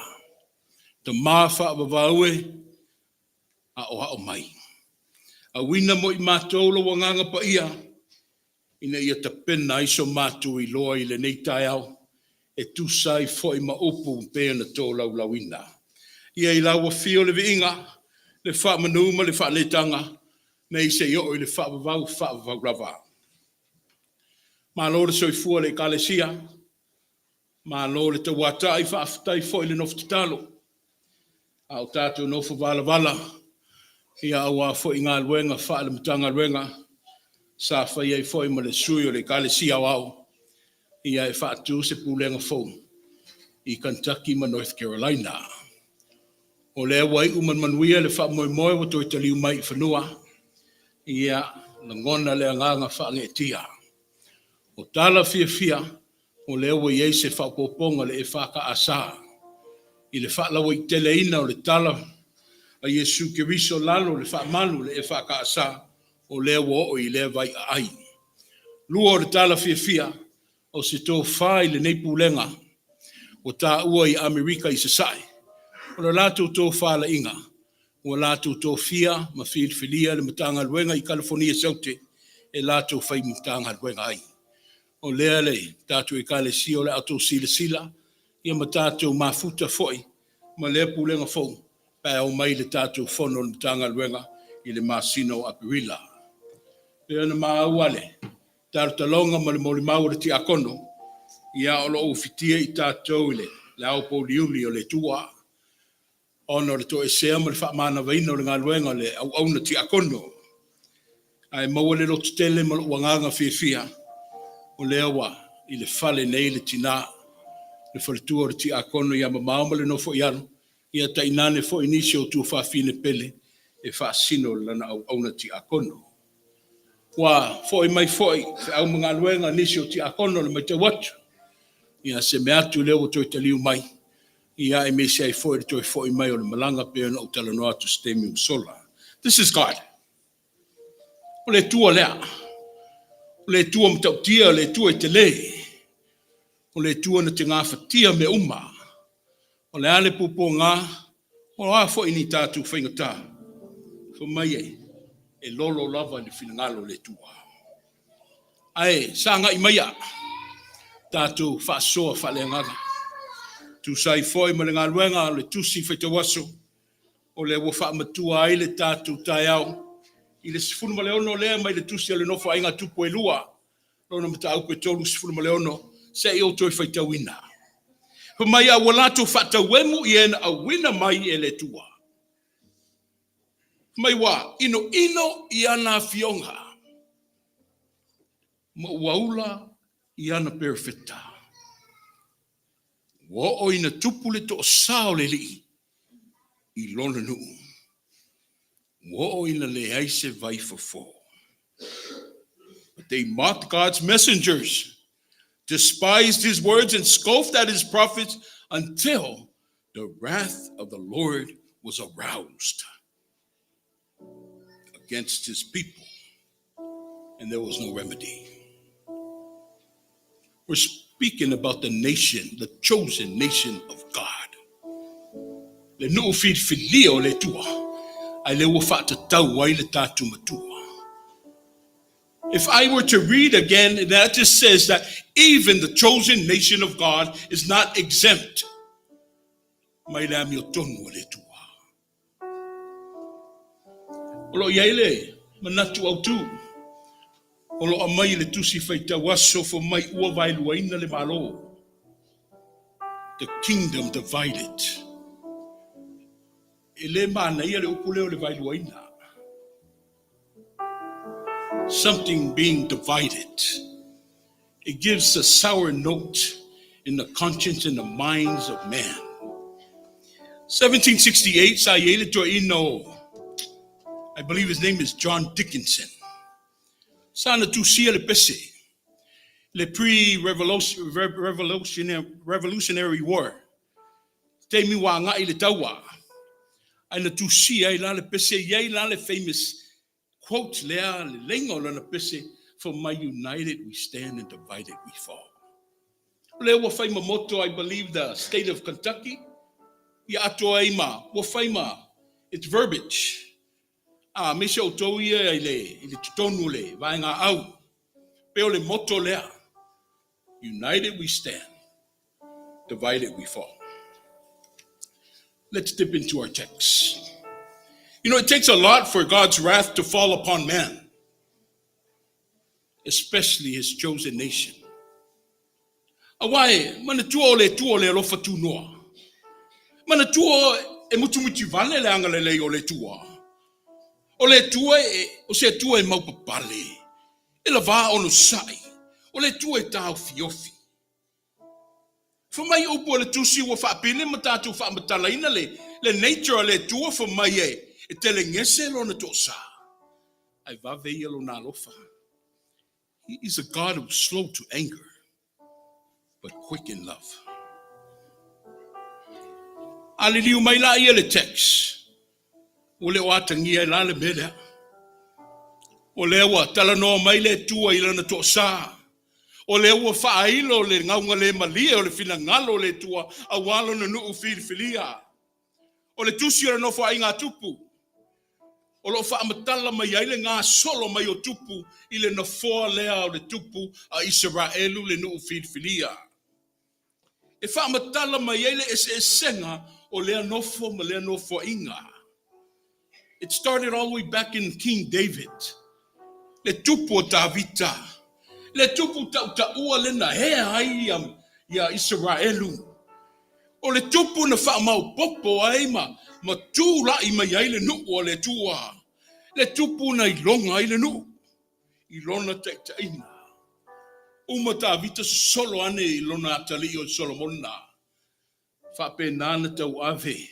Tamā faavavau e, aoao mai. Auina mo i matou lou agaga paia, Ina ia tapena ai so matou iloa i lenei taeao e tusa ai foi ma upu pei ona tolaulauina. Ia i lau afio le viiga, le faamanu ma le faaneetaga, nei seia oo i le faavavau, faavavau lava. Malo le soifua i le Ekalesia, malo le tauatai, faafetai foi le nofo tatalo. A o tatou nofo valavala, ia aua foi galuega faale Matagaluega sa fai ai foi ma le sui o le Ekalesia Aoao ia e faatu se pulega fou i Kentucky ma North Carolina. O lea ua iu ma le manuia le faamoemoe ua toe taliu mai i fanua, ia lagona le agaga faaneetia. O tala fiafia, o lea ua i ai se faaopoopoga le EFKS i le faalauaiteleina o le tala a Iesu Keriso lalo o le faamalu o le EFKS, o lea ua oo i lea vaiaai. Lua o le tala fiafia, o se tofa i lenei pulega ua taua i Amerika i Sasae. O le latou tofalaiga, ua latou tofia ma filifilia le Matagaluega i Kalifonia i Saute e latou fai Matagaluega ai. O lea le tatou Ekalesia o le a outou silasila ia ma tatou mafuta foi ma lea pulega fou pe a omai le tatou fono o le Matagaluega i le masina o Aperila. Pei ona maua le talotaloga ma le molimau a le tiakono, ia o lo o ufitia i tatou i le aopouliuli o le Atua ona o le toesea ma le faamanavaina o le galuega o le auauna tiakono. Ae maua le lototele ma lou agaga fiafia, o lea ua i le fale nei le tina, le faletua o le tiakono ia mamao ma le nofo i alo, ia tainane foi nisi o tuafafine pele e faasino lana auauna tiakono. Ua foi mai foi feau ma galuega nisi o tiakono le matau atu, ia se mea atu lea ua toe taliu mai, ia aemaise ai foi le toe foi mai o le malaga pei ona ou talanoa atu i se taimi ua sola. This is God. O le Atua lea. O le Atua matautia, o le Atua e tele. O le Atua na te gafatia mea uma. O le a le puapuaga, o a foi ni tatou faigata, fai mai e, e lolo lava i le finagalo o le Atua. Ae sagai maia tatou faasoa faaleagaga. Tusa ai foi ma le galuega o le tusi faitauaso, o lea ua faamatua ai le tatou taeao i le 16 lea mai le tusi a le Nofoaiga Tupu e lua, lona mataupu e 36, se i ou toe faitauina. Fai mai a ua latou faatauemu i e na auina mai e le Atua. Fai mai ua inoino i ana afioga ma ua ula i ana perofeta. Ua oo ina tupu le toasa o le Alii i lona nuu. Ua oo ina leai se vaifofo. But they mocked God's messengers, despised his words, and scoffed at his prophets until the wrath of the Lord was aroused against his people, and there was no remedy. We're speaking about the nation, the chosen nation of God. Le nuu filifilia o le Atua, ai le ua faatatau ai le tatou matua. If I were to read again, that just says that even the chosen nation of God is not exempt. Mai le amiotonu o le Atua. O lo o i ai le manatu autu. O lo o aumai i le tusi faitau aso fai mai ua vaeluaina le Malo. The kingdom divided. E le manaia le upu lea o le vaeluaina. Something being divided. It gives a sour note in the conscience and the minds of man. 1768, sa i ai le toeaina o, I believe his name is John Dickinson. Sa na tusia le pese, le pre-revolutionary Revolutionary War. Taimi ua agai le taua. Ai na tusia ai la le pese, i ai la le famous quote lea le leiga o lana pese, "For my united we stand and divided we fall." O lea ua fai ma motto, I believe, the state of Kentucky. Ia atoa ai ma, ua fai ma, it's verbiage. A, me se outou ia i le totonu o le vaega au. Pei o le motto lea, United we stand, divided we fall. Let's dip into our text. It takes a lot for God's wrath to fall upon man, especially his chosen nation. Auā e manatua o le Atua o le alofa tunoa. Manatua e mutimuti vale le agalelei o le Atua. O le Atua e, o se Atua e maupapale. E lavā onosai. O le Atua e taofiofi. Fai mai upu o le tusi ua faapili ma tatou faamatalaina le nature a le Atua fai mai e telegese lona toasā. Ae vave ia lona alofa. He is a God who is slow to anger, but quick in love. A liliu mai la ia le text. Ua le o atagia ai la le mea lea. O lea ua talanoa mai le Atua i lana toasā. O lea ua faailo le gaugale malie o le finagalo o le Atua auā lona nuu filifilia. O le tusi o le Nofoaiga a Tupu. O lo o faamatala mai ai le gasolo mai o Tupu i le nofoa lea o le tupu a Isaraelu le nuu filifilia. E faamatala mai ai le eseesega o lea nofo ma lea nofoaiga. It started all the way back in King David. Le tupu o Tavita. Le tupu tautaua le na ea ai ia Isaraelu. O le tupu na faamaopopo ai ma tula'i mai ai le nuu o le Atua. Le tupu na iloga ai le nuu. I lona taitaiga. Uma Tavita sosolo ane i lona atalii o Solomona. Faapena na tauave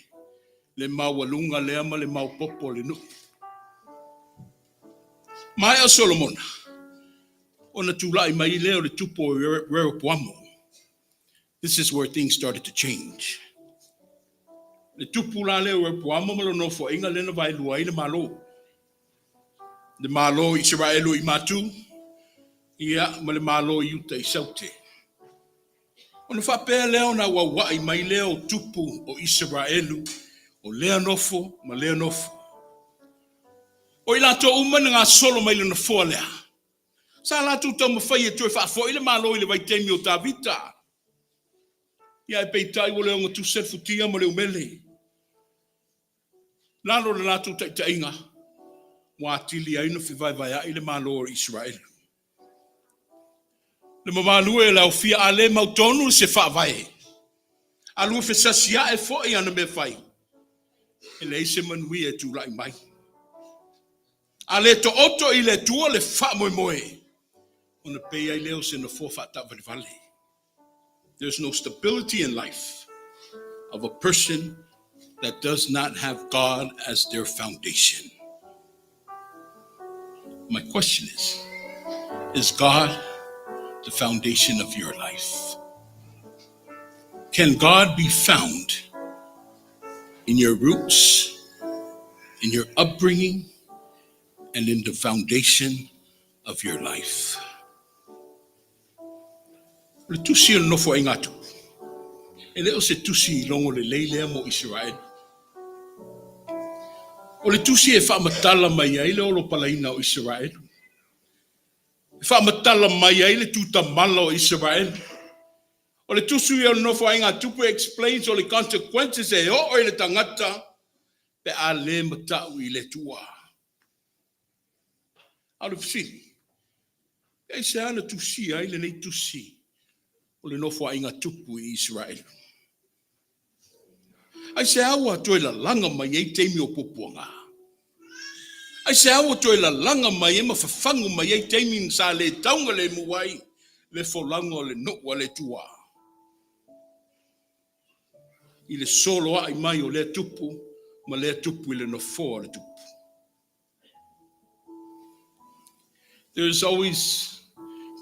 le maualuga lea ma le maopopo o le nuu. Maea Solomona, ona tula'i mai lea o le tupu o Rehoboamo. This is where things started to change. Le tupu la lea o Rehoboamo ma lona nofoaiga lea na vaelua ai le Malo. Le Malo Isaraelu i Matu, ia ma le Malo i Iuta i Saute. Ona faapea lea ona auauai mai lea o tupu o Isaraelu, o lea nofo ma lea nofo. O i latou uma na gasolo mai le nofoa lea. Sa latou taumafai e toe faafoi le Malo i le vaitaimi o Tavita. Ia ae peitai ua le ogatusa le futia ma le umele. Lalo le latou taitaiga, ua atili ai na fevaevaea'i le Malo o Isaraelu. Le mamalu e o le aofia a le mautonu se faavae. A lua fesasiae foi ana mea fai. E leai se manuia e tula'i mai. A le taoto i le Atua le faamoemoe. Ona pei ai lea o se nofoa faataavalevale. There's no stability in life of a person that does not have God as their foundation. My question is God the foundation of your life? Can God be found in your roots, in your upbringing, and in the foundation of your life? O le tusi o le Nofoaiga a Tupu. E le o se tusi i logo lelei lea mo Israel. O le tusi e faamatala mai ai le olopalaina o Israel. E faamatala mai ai le tutamala o Israel. O le tusi o le Nofoaiga a Tupu explains o le consequences e oo i le tagata pe a le matau i le Atua. A o le fesili, e aisea na tusia ai lenei tusi o le Nofoaiga Tupu i Israel. Aisea ua toe lalaga mai ai taimi o puapuaga. Aisea ua toe lalaga mai ai ma fafagu mai ai taimi sa le taugalemu ai le folauga o le nuu a le Atua. I le soloai mai o lea tupu ma lea tupu i le nofoa o le tupu. There's always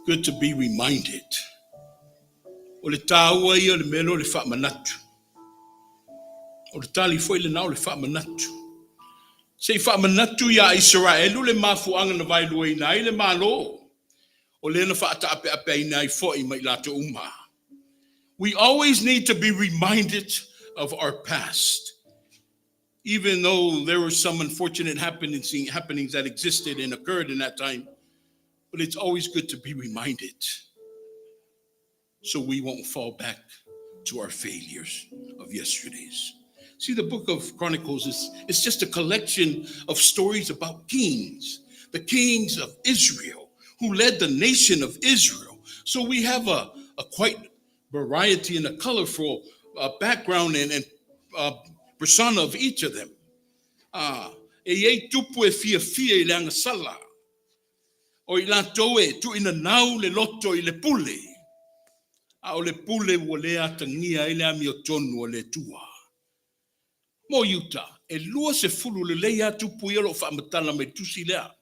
good to be reminded. O le tāua ia o le mea lea o le faamanatu. O le tali foi lena o le faamanatu. Se i faamanatu ia Isaraelu le mafuaaga na vaeluaina ai le Malo. O lea na faataapeapeaina ai foi ma i latou uma. We always need to be reminded of our past. Even though there were some unfortunate happenings that existed and occurred in that time. But it's always good to be reminded so we won't fall back to our failures of yesterday's. See, the book of Chronicles is it's just a collection of stories about kings, the kings of Israel, who led the nation of Israel. So we have a quite variety and a colorful background and persona of each of them. E iai tupu e fiafia i le agasala. O i latou e tuuina nau le loto i le pule. A o le pule ua le atagia ai le amiotonu a le Atua. Mo Iuta, e 20 lelei a tupu ia o lo o faamatala mai tusi lea.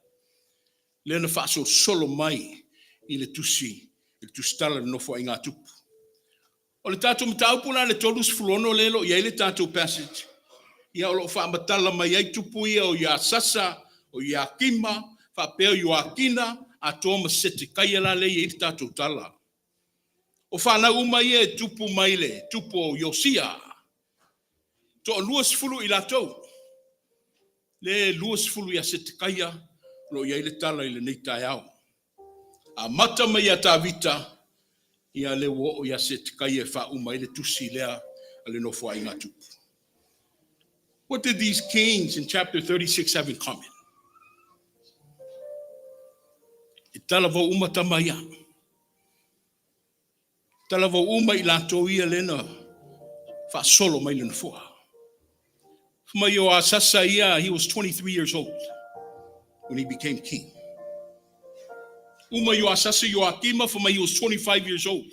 Lea na faasolosolo mai i le tusi, i le tusitala le nofoaiga a tupu. O le tatou mataupu la le 36 lea o lo o i ai le tatou passage, ia o lo o faamatala mai ai tupu ia o Ioasasa, o Ioakima, faapea o Ioakina, atoa ma Setekaia la lea e i ai le tatou tala. O fanau uma ia e tupu mai le tupu o Iosia. Toa 20 i latou. Le 20 ia Setekaia, o lo o i ai le tala i lenei taeao. Amata mai ia Tavita, ia le ua oo ia Setekaia e faauma ai le tusi lea a le nofoaiga a tupu. What did these kings in chapter 36 have in common? E talavou uma tama ia. Talavou uma i latou ia lena faasolo mai le nofoa. Mai o Asasa ia, he was 23 years old when he became king. Uma Ioasasa Ioakima, for he was 25 years old.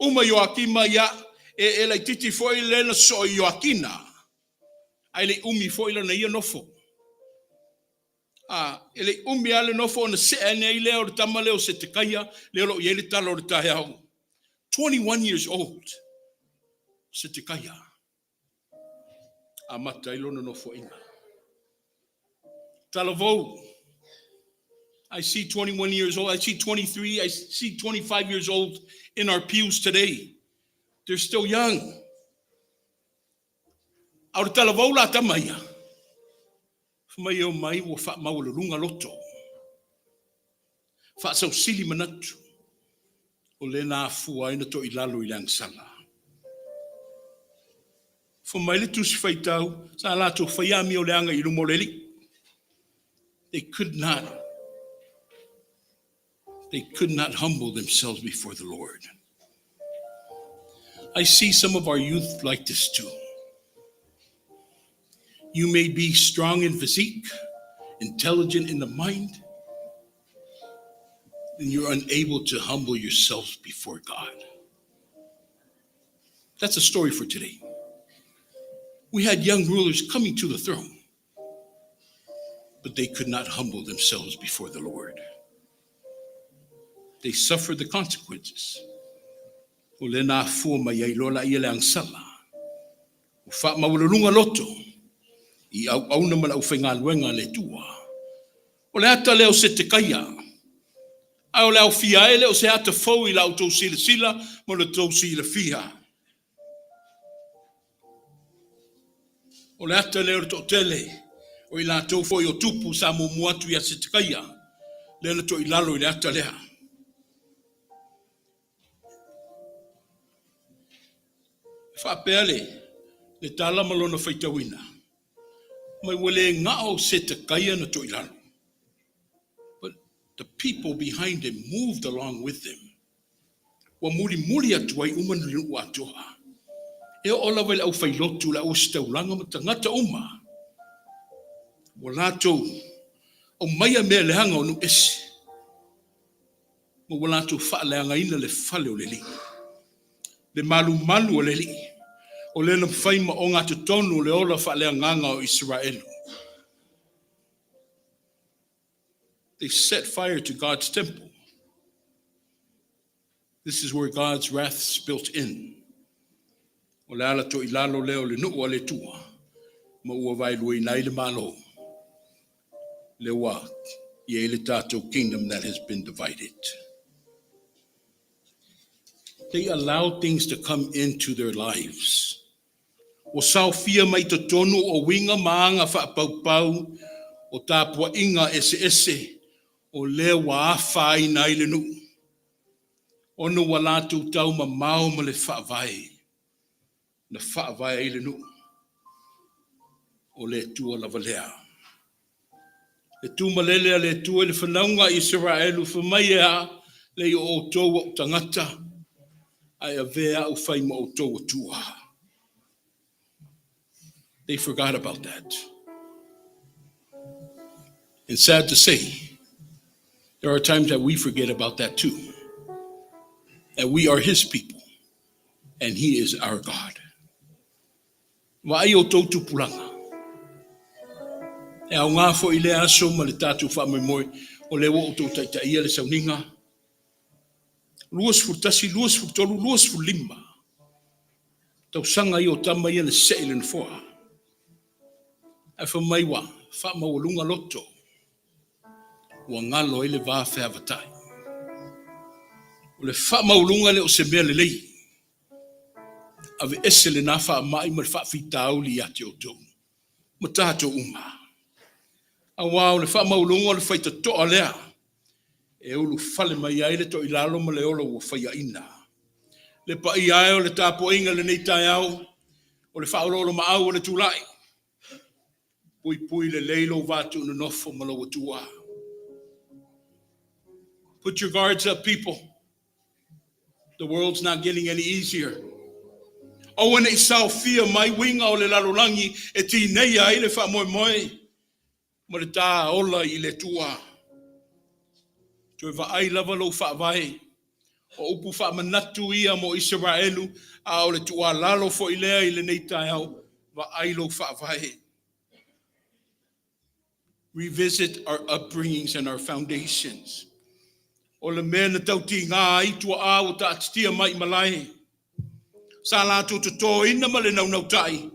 Uma Ioakima ia, e laititi foi lena so Ioakina. Ae le umi foi lana ia nofo. A, e le umi ale nofo ona se ane lea o le tama lea o Setekaia, lea o lo o i ai le tala o le taeao. 21 years old, Setekaia. Amata ai lona nofoaiga. Talavou, I see 21 years old, I see 23, I see 25 years old in our pews today. They're still young. A o le talavou la tama ia. Mai o mai ua faamaualuluga loto. Faasausili manatu. O lena afua ai na toilalo i le agasala. Fai mai le tusi faitau, sa latou faia amio leaga i luma o le Alii. They could not humble themselves before the Lord. I see some of our youth like this too. You may be strong in physique, intelligent in the mind, and you're unable to humble yourselves before God. That's a story for today. We had young rulers coming to the throne, but they could not humble themselves before the Lord. They suffered the consequences. O lena afua mai ai loa laia le agasala. O faamaualuluga loto i auauna ma le aufaigaluega a le Atua. O le ata lea o Setekaia. A o le aofia ai le o se ata fou i la outou silasila ma le tou silafia. O le ata lea o le toatele o i latou foi o tupu sa muamua atu ia Setekaia. Lea na toilalo i le ata lea. Faapea le tala ma lona faitauina. Mai ua le gao Setekaia na toilalo. But the people behind him moved along with them. Ua mulimuli atu ai uma le nuu atoa. E oo lava i le aufailotu le auositaulaga ma tagata uma. Ua latou aumaia mea leaga o nuu ese. Ma ua latou faaleagaina le fale o le Alii. Le malumalu o le Alii. O lea na mafai ma ogatotonu o le ola faaleagaga o Iseraelu. They set fire to God's temple. This is where God's wrath spilt in. O le ala toilalo lea o le nuu a le Atua. Ma ua vaeluaina ai le Malo. Le ua i ai le tatou kingdom that has been divided. They allowed things to come into their lives. Ua saofia mai totonu o uiga ma aga faapaupau o tapuaiga eseese. O lea ua afaina ai le nuu, ona ua latou taumamao ma le faavae na faavae ai le nuu, o le Atua lava lea. Le tumalele a le Atua i le fanauga a Isaraelu, fai mai e a, leai o outou o'u tagata, ae avea au fai ma outou Atua. They forgot about that. And sad to say, there are times that we forget about that too. That we are His people and He is our God. Vaai outou tupulaga. E aoga foi lea aso ma le tatou faamoemoe o lea ua outou taitaia le sauniga. 21, 23, 25. Tausaga ia o tama ia na see i le nofoa. Ae fai mai ua faamaualuga loto. Ua galo ai le va feavatai. O le faamaualuga le o se mea lelei. Aveese lena faamai ma le faafitauli ia te outou. Ma tatou uma. Auā o le faamaualuga o le faitatoa lea. E ulufale mai ai le toilalo ma le ola ua faiaina. Le paia e o le tapuaiga i lenei taeao, o le faaoloolomaau o le tulai. Puipui lelei lou va tuunonofo ma lou Atua. Put your guards up, people. The world's not getting any easier. Aua ne i saofia mai uiga o le lalolagi e tineia ai le faamoemoe ma le tā ola i le Atua. Toe vaai lava lou faavae. O upu faamanatu ia mo Isaraelu, a o le tuualalo foi lea i lenei taeao, vaai lou faavae. Revisit our upbringings and our foundations. O le mea na tautiga ai tuaa ua taatitia mai i malae. Sa latou totoina ma le naunautai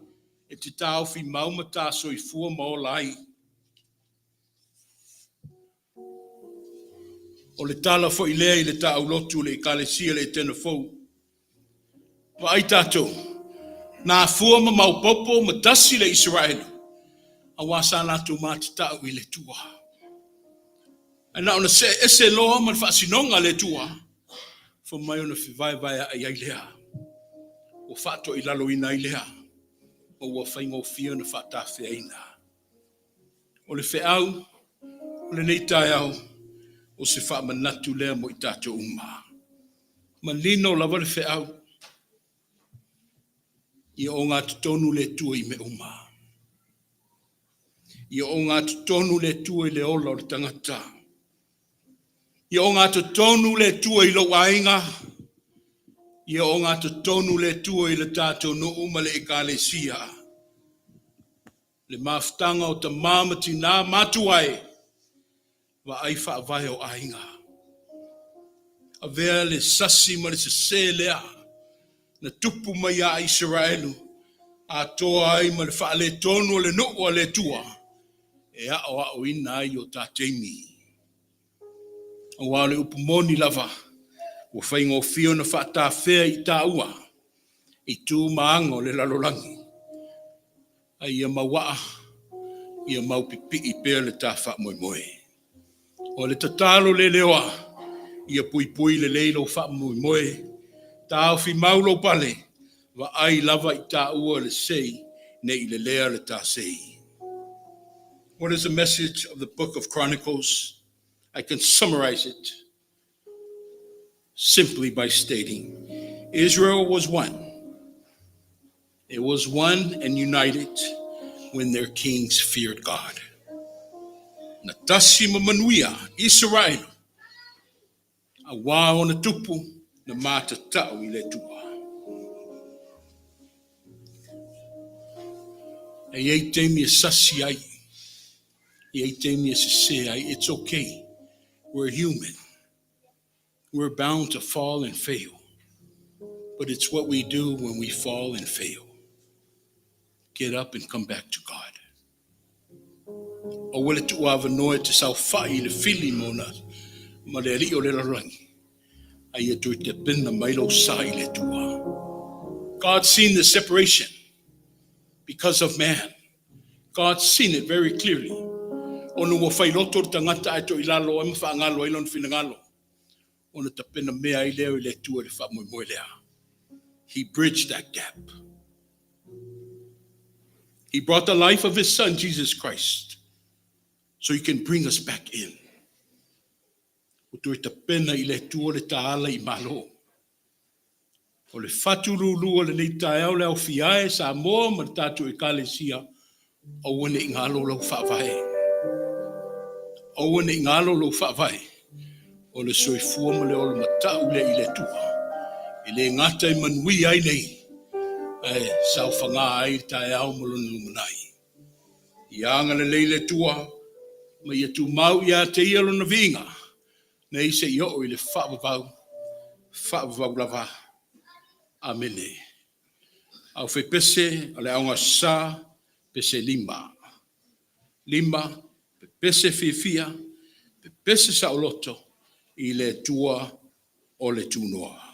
e te taofi mau ma tā soifua ma ola ai. O le tala foi lea i le taaulotu le Ekalesia le Etena Fou. Vaai tatou, na afua ma maopoopo ma tasi le Isaraelu, auā sa latou matatau i le Atua. Ae na ona see ese loa ma le faasinoga a le Atua, fai mai ona fevaevaea'i ai lea. Ua faatoilaloina ai lea, ma ua faigofie ona faatafeaina. O le feau, o lenei taeao, o se faamanatu lea mo i tatou uma. Manino lava le feau, ia ogatotonu le Atua i mea uma. Ia ogatotonu le Atua i le ola o le tagata. Ia ogatotonu le Atua i lou aiga. Ia ogatotonu le Atua i le tatou nuu ma le ekalesia. Le mafutaga o tamā ma tinā matua e, vaai faavae o aiga. Avea le sasi ma le sesē lea na tupu mai ia Isaraelu, atoa ai ma le faaletonu o le nuu a le Atua, e aoaoina ai o tā taimi. Auā o le upu moni lava, ua faigofie ona faatafea i tāua, i tu ma aga o le lalolagi. Ae ia mauaa, ia maupipii pea le tā faamoemoe. O le tatalo le leoa, ia puipui lelei lou faamoemoe, taofi mau lou pale, vaai lava i tāua le sei, nei le lea le tā sei. What is the message of the book of Chronicles? I can summarize it simply by stating Israel was one. It was one and united when their kings feared God. Na tasi ma manuia Israel auā ona tupu na matatau i le Atua. E i ai taimi e sasi ai, e i ai taimi e sesē ai, it's okay. We're human. We're bound to fall and fail. But it's what we do when we fall and fail. Get up and come back to God. Aua le tuuavanoa e te saofa'i i le fili ma ona ma le alii o le lalolagi. A ia toe tapena mai lou sa i le Atua. God's seen the separation because of man. God's seen it very clearly. Ona ua failoto le tagata ae toilalo ai ma faagalo ai lona finagalo. Ona tapena mea ai lea e le Atua i le faamoemoe lea. He bridged that gap. He brought the life of his son, Jesus Christ, so he can bring us back in. Ua toe tapena i le Atua le taala i Malo. O le fatululu o lenei taeao le aufia e Samoa ma le tatou Ekalesia, aua ne i galo lau faavae. Aua ne i galo lou faavae. O le soifua ma le ola matau lea i le Atua. E le gata e manuia ai nei, ae saofaga ai le taeao ma lona lumanai. Ia agalelei le Atua, ma ia tumau ia te ia lona viiga, nei seia oo i le faavavau, faavavau lava. Amene. Au faipese o le Aoga Aso Sa, pese 5. 5, pepese fiafia, pepese saoloto i le Atua o le tunoa.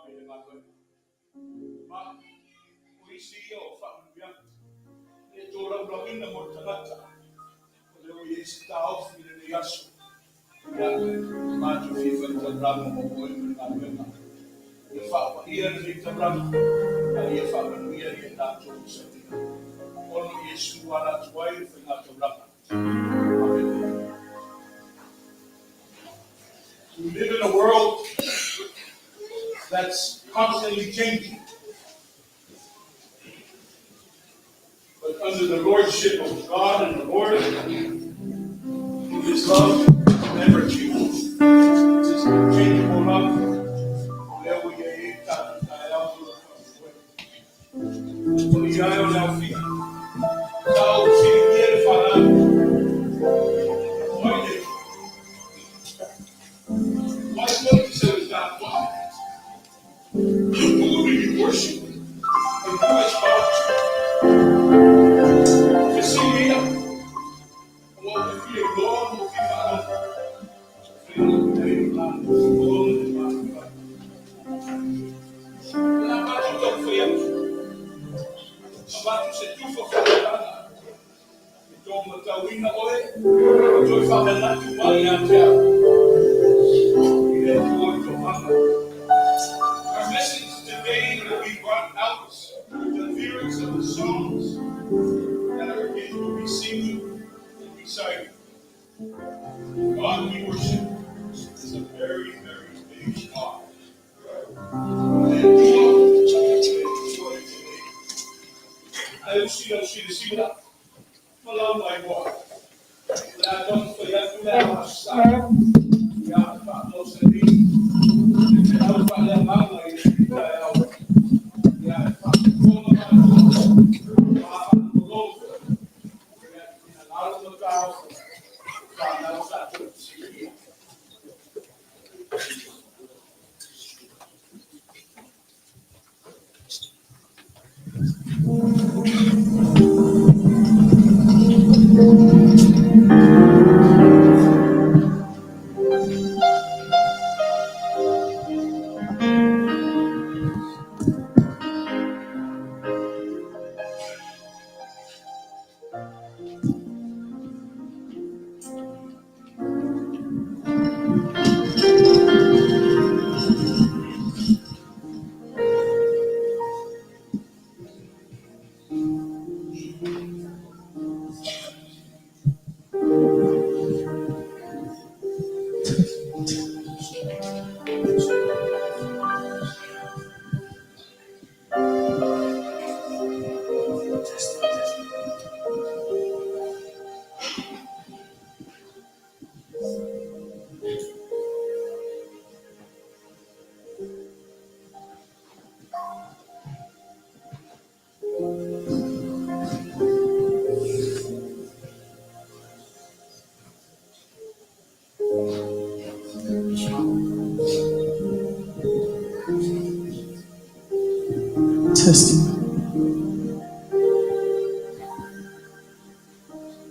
mai le galuega. Ma, o isi ia o faamanuiaga e tolaulauina mo le tagata, o lea ua i ai se taofi i lenei aso. Ia, matou fia faitaulaga mo oe ma le galuega. Ia faapaia lenei taulaga, a ia faamanuia i a tatou sauniga. Ona o Iesu ala atu ai le faigataulaga. Amene. We live in a world that's constantly changing. But under the lordship of God and the Lord, His love never changes. It's His unchangeable love. O lea ua i ai le tatou taeao ma lona faamoemoe. O ia e o le aofia. Sa ou fesiligia le fanau. O ai le Atua? O ai foi te seu e tapuai? Who do you worship? And who is God to you? Fesili ia. Ua ou te fia iloa ma ou fia faalogo. O fea o nei matou ona le matou. O le a matou taumafai atu. Avatu se tufa faamatalaga. E taumatauina oe, e toe faamanatu mai ia te au. I le Atua i toaga. Our message today will be brought out with the lyrics of the songs that our kids will be singing and reciting. God we worship is a very, very big God. O le Atua, le Atua e tele. Ae usi lau silasila, ma lau maigoa. O le a taumafai atu le Aso Sa. Ia faamausali le feau faaleagaga i le taeao. Ia e faafofoga matou, ma faalogologo foi. Ia finagalo ma taofi, fanau sa toe fesiligia. Testing.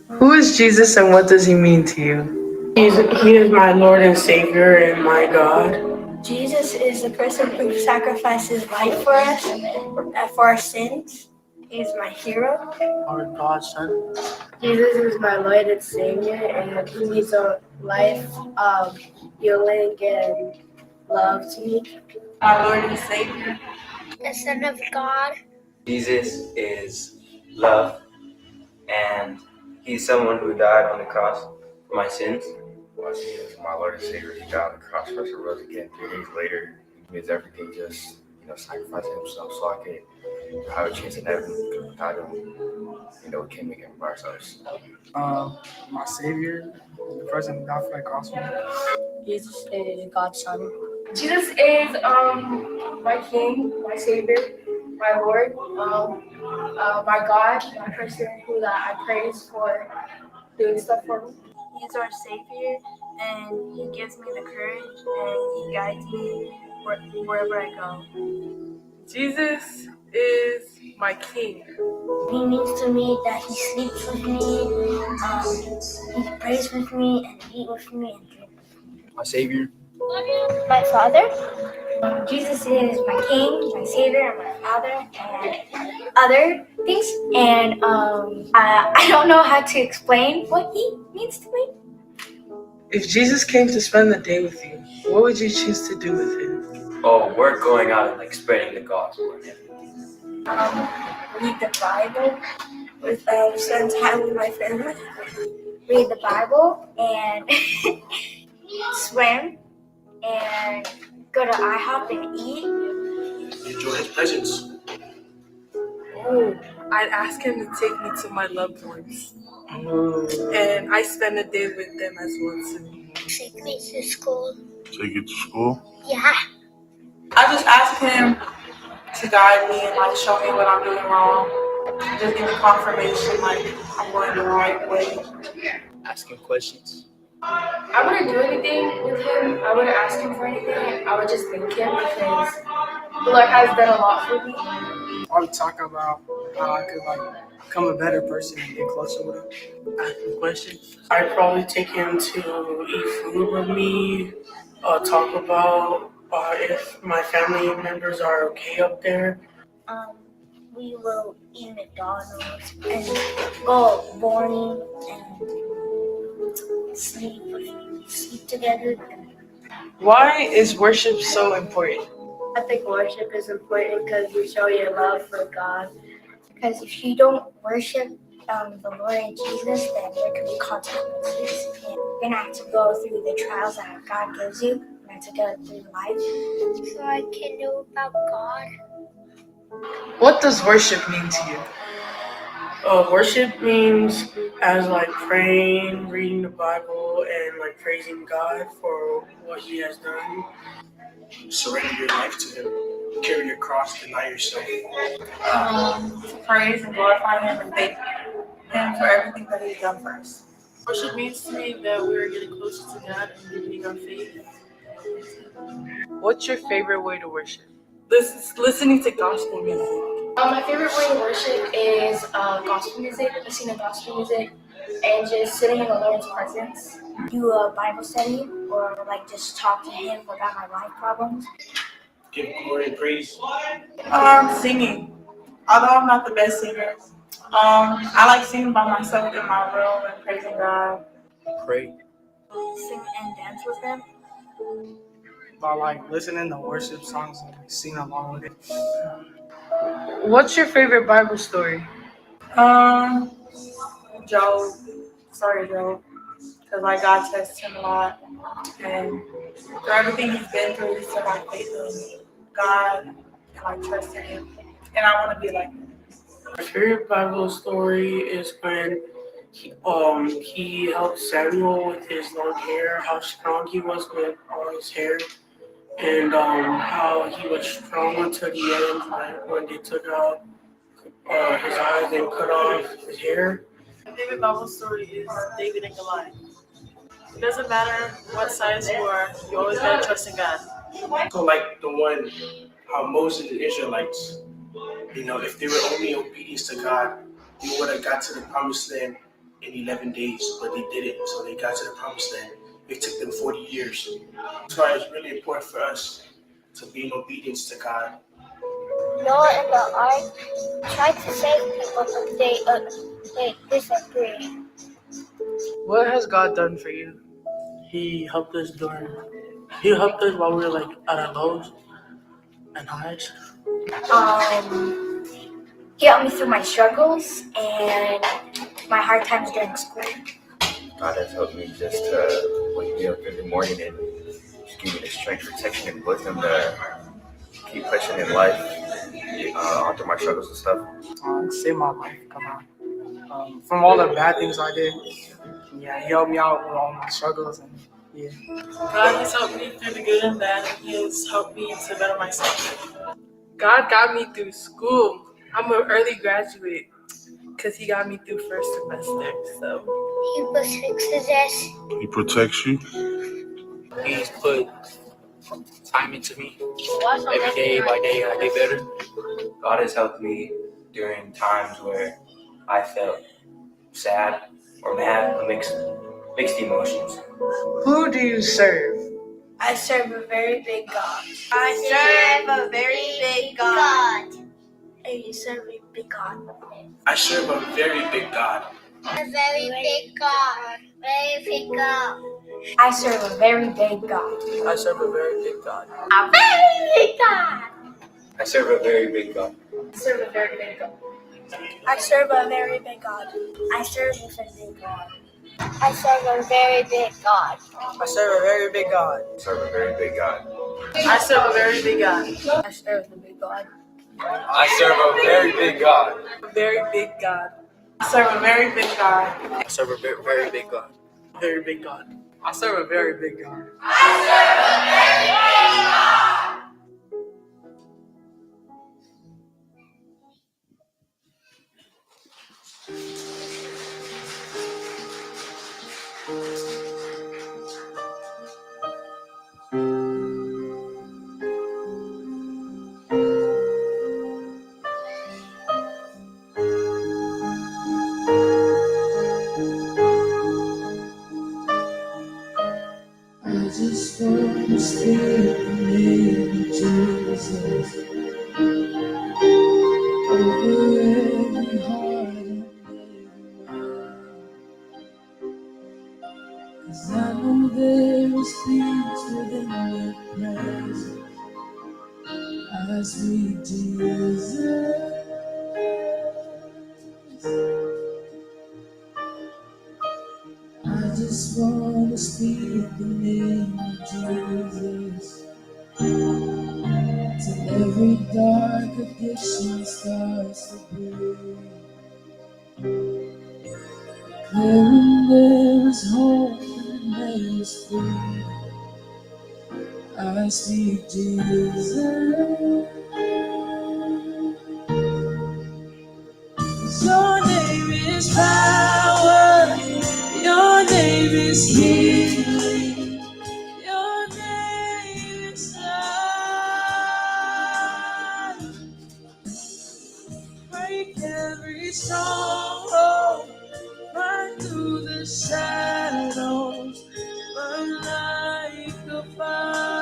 Who is Jesus and what does he mean to you? He is my Lord and Savior and my God. Jesus is the person who sacrificed his life for us, for our sins. He is my hero. Our God's Son. Jesus is my Lord and Savior, and he means a life of healing and love to me. Our Lord and Savior. The Son of God. Jesus is love, and he's someone who died on the cross for my sins. Well, Jesus is my Lord and Savior. He died on the cross for us and rose again 3 days later. He means everything, just, sacrificing himself so I could have a chance in heaven. Because without him, we can't make it by ourselves. My Savior, the person who died for the cross for me. Jesus is God's Son. Jesus is my King, my Savior, my Lord, my God, my person who that I praise for doing stuff for me. He's our Savior, and He gives me the courage, and He guides me wherever I go. Jesus is my King. He means to me that He sleeps with me, He prays with me, and eats with me, and drinks with me. My Savior. My Father. Jesus is my king, my savior, and my father, and other things. And I don't know how to explain what he means to me. If Jesus came to spend the day with you, what would you choose to do with him? Oh, we're going out and like spreading the gospel and everything. Read the Bible, with spend time with my family. Read the Bible and swim and go to IHOP and eat. Enjoy his presence. Oh, I'd ask him to take me to my loved ones. And I spend the day with them as well too. Take me to school. Take you to school? Yeah. I just ask him to guide me and like show me what I'm doing wrong. Just give me confirmation like I'm going the right way. Asking questions. I wouldn't do anything with him. I wouldn't ask him for anything. I would just thank him because the Lord has done a lot for me. I would talk about how I could like become a better person and get closer with him. Ask him questions. I'd probably take him to eat food with me, talk about if my family members are okay up there. We will eat McDonald's and go bowling and sleep together. Why is worship so important? I think worship is important because you show your love for God. Because if you don't worship the Lord and Jesus, then there could be consequences. And you're gonna have to go through the trials that God gives you. You're gonna have to go through life. So I can know about God. What does worship mean to you? Worship means as like praying, reading the Bible, and like praising God for what he has done. Surrender your life to him. Carry your cross, deny yourself. To praise and glorify him and thank him for everything that he's done for us. Worship means to me that we are getting closer to God and deepening our faith. What's your favorite way to worship? Listening to gospel music. My favorite way to worship is gospel music, listening to gospel music, and just sitting in the Lord's presence. Do a Bible study or like just talk to him about my life problems. Give glory and praise. Singing. Although I'm not the best singer, I like singing by myself in my room and praising God. Pray. Sing and dance with them. By like listening to worship songs and like, singing along with it. What's your favorite Bible story? Job. Sorry, Job. Because like God tests him a lot, and through everything he's been through, he still had faith in God and like trust in him. And I want to be like him. My favorite Bible story is when he helped Samuel with his long hair, how strong he was with all his hair, and how he was strong until the end, like when they took out his eyes and cut off his hair. My favorite Bible story is David and Goliath. It doesn't matter what size you are, you always gotta trust in God. So like the one, how Moses and the Israelites, you know, if they were only obedient to God, they would have got to the promised land in 11 days, but they didn't. So they got to the promised land. It took them 40 years. That's why it's really important for us to be in obedience to God. Noah and the ark tried to save people, but they disagreed. What has God done for you? He helped us while we were like at our lows and highs. He helped me through my struggles and my hard times during school. God has helped me just to wake me up every morning and just give me the strength, protection, and wisdom to keep pushing in life after my struggles and stuff. Save my life, come on. From all the bad things I did. Yeah, he helped me out with all my struggles and yeah. God has helped me through the good and bad, and he has helped me to better myself. God got me through school. I'm an early graduate because he got me through first semester. So he protects us. He protects you. He's put time into me. Every day by day, I get better. God has helped me during times where I felt sad or mad, mixed emotions. Who do you serve? I serve a very big God. I I serve a big God. I serve a very big God. A very big God. Very big God. I serve a very big God. I serve a very big God. A very big God. I serve a very big God. I serve a very big God. I serve a very big God. I serve a very big God. I serve a very big God. I serve a very big God. I serve a very big God. I serve a very big God. I serve a big God. I serve a very big God. A very big God. I serve a very big God. I serve a very, very big God. Very big God. I serve a very big God. I just want to speak the name of Jesus over every heart and every mind. 'Cause I know there is peace within your presence. I speak Jesus. I just want to speak the name of Jesus till every dark addiction starts to break. Declaring there is hope and there is freedom. I speak Jesus. Your name is power. Your name is healing. Your name is life. Break every stronghold. Burn through the shadows. Burn like a fire.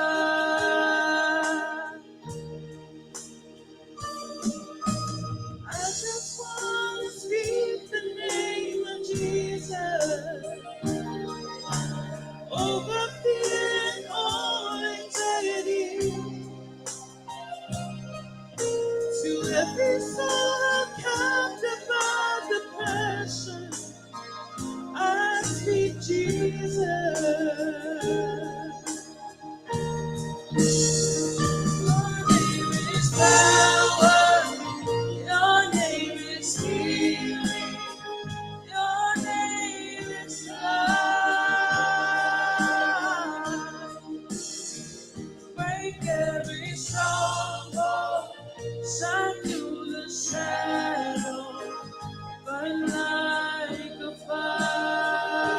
I just want to speak the name of Jesus over fear and all anxiety. To every soul held captive by depression, I speak Jesus. Your name is power. Your name is healing. Your name is life. Break every stronghold. Shine through the shadows. Burn like a fire.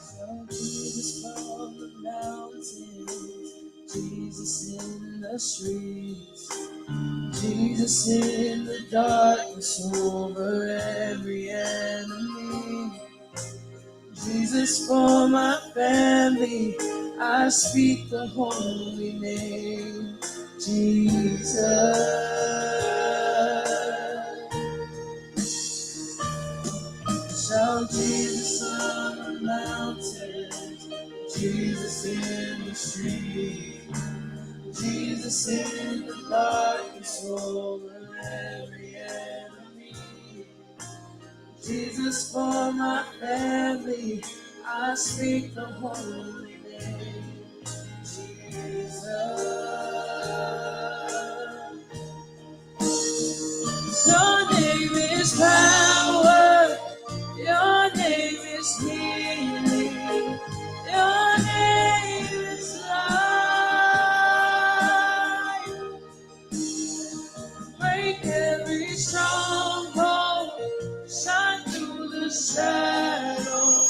So Jesus from the mountains, Jesus in the streets, Jesus in the darkness over every enemy. Jesus for my family, I speak the holy name, Jesus. Shout Jesus on the mountains, Jesus in the street, Jesus in the darkness over every enemy. Jesus for my family, I speak the holy name, Jesus. Your name is power, your name is healing, your name is life. Break every stronghold, shine through the shadows,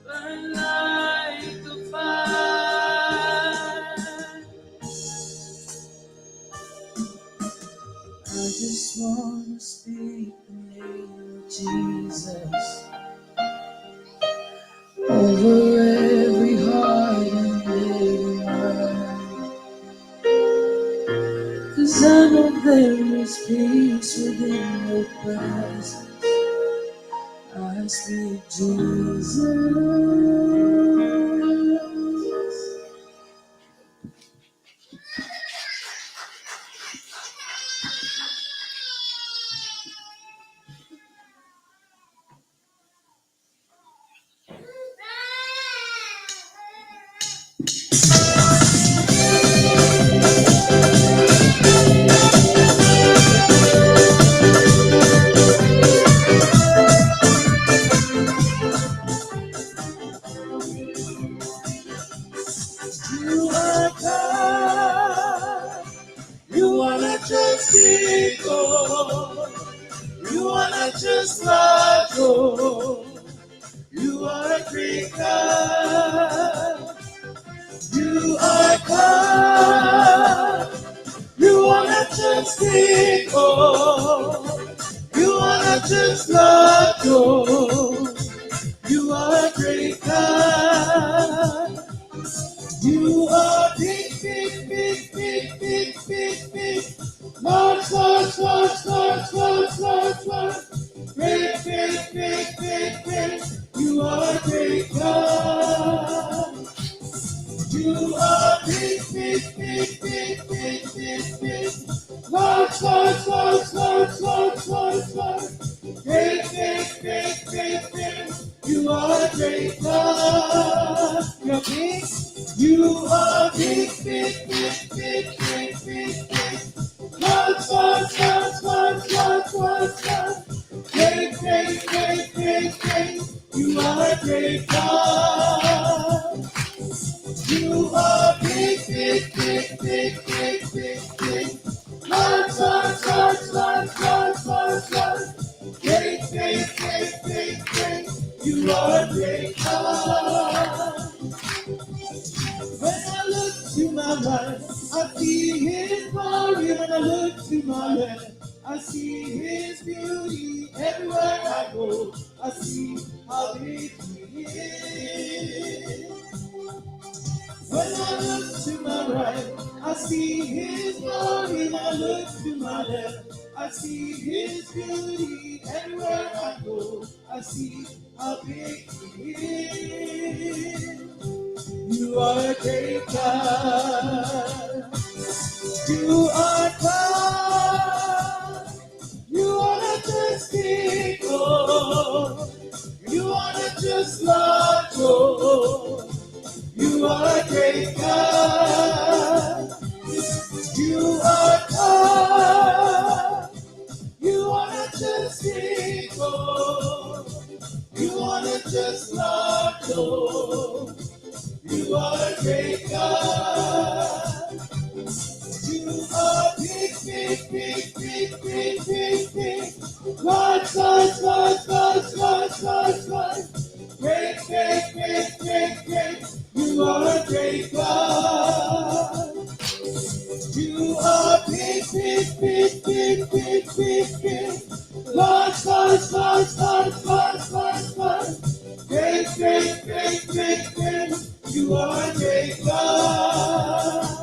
burn like a fire. I just want to speak the name of Jesus over every heart and every mind. There is peace within your presence. I speak Jesus. You are God. You are not just equal. You are not just Lord. You are a great God. You are God. You are not just equal. You are not just Lord. You are a great God. You are big, big, big, big, big, big, big. Large, large, large, large, large, large, large. Great, great, great, great, great. You are great God. You are big, big, big, big, big, big, big. Large, large, large, large, large, large, large. Great, great, great, great, great. You are great God. You're big. You are big, big, big, big, big, big, big. Large, large, large, large, large, large, large. Great, great, great, great, great. You are great God. You are big, big, big, big, big, big, big. Large, large, large, large, large, large, large. Great, great, great, great, great. You are great God. When I look to my right, I see His glory. When I look to my left, I see His beauty. Everywhere I go, I see how big He is. When I look to my right, I see His glory. When I look to my left, I see His beauty. Everywhere I go, I see how big He is. You are a great God. You are God. You are not just equal. You are not just Lord. You are a great God. You are God. You are not just equal. You are not just Lord. You are a great God. You are big, big, big, big, big, big, big. Large, large, large, large, large, large, large. Great, great, great, great, great. You are a great God. You are big, big, big, big, big, big, big. Large, large, large, large, large, large, large. Great, great, great, great, great. You are a great God.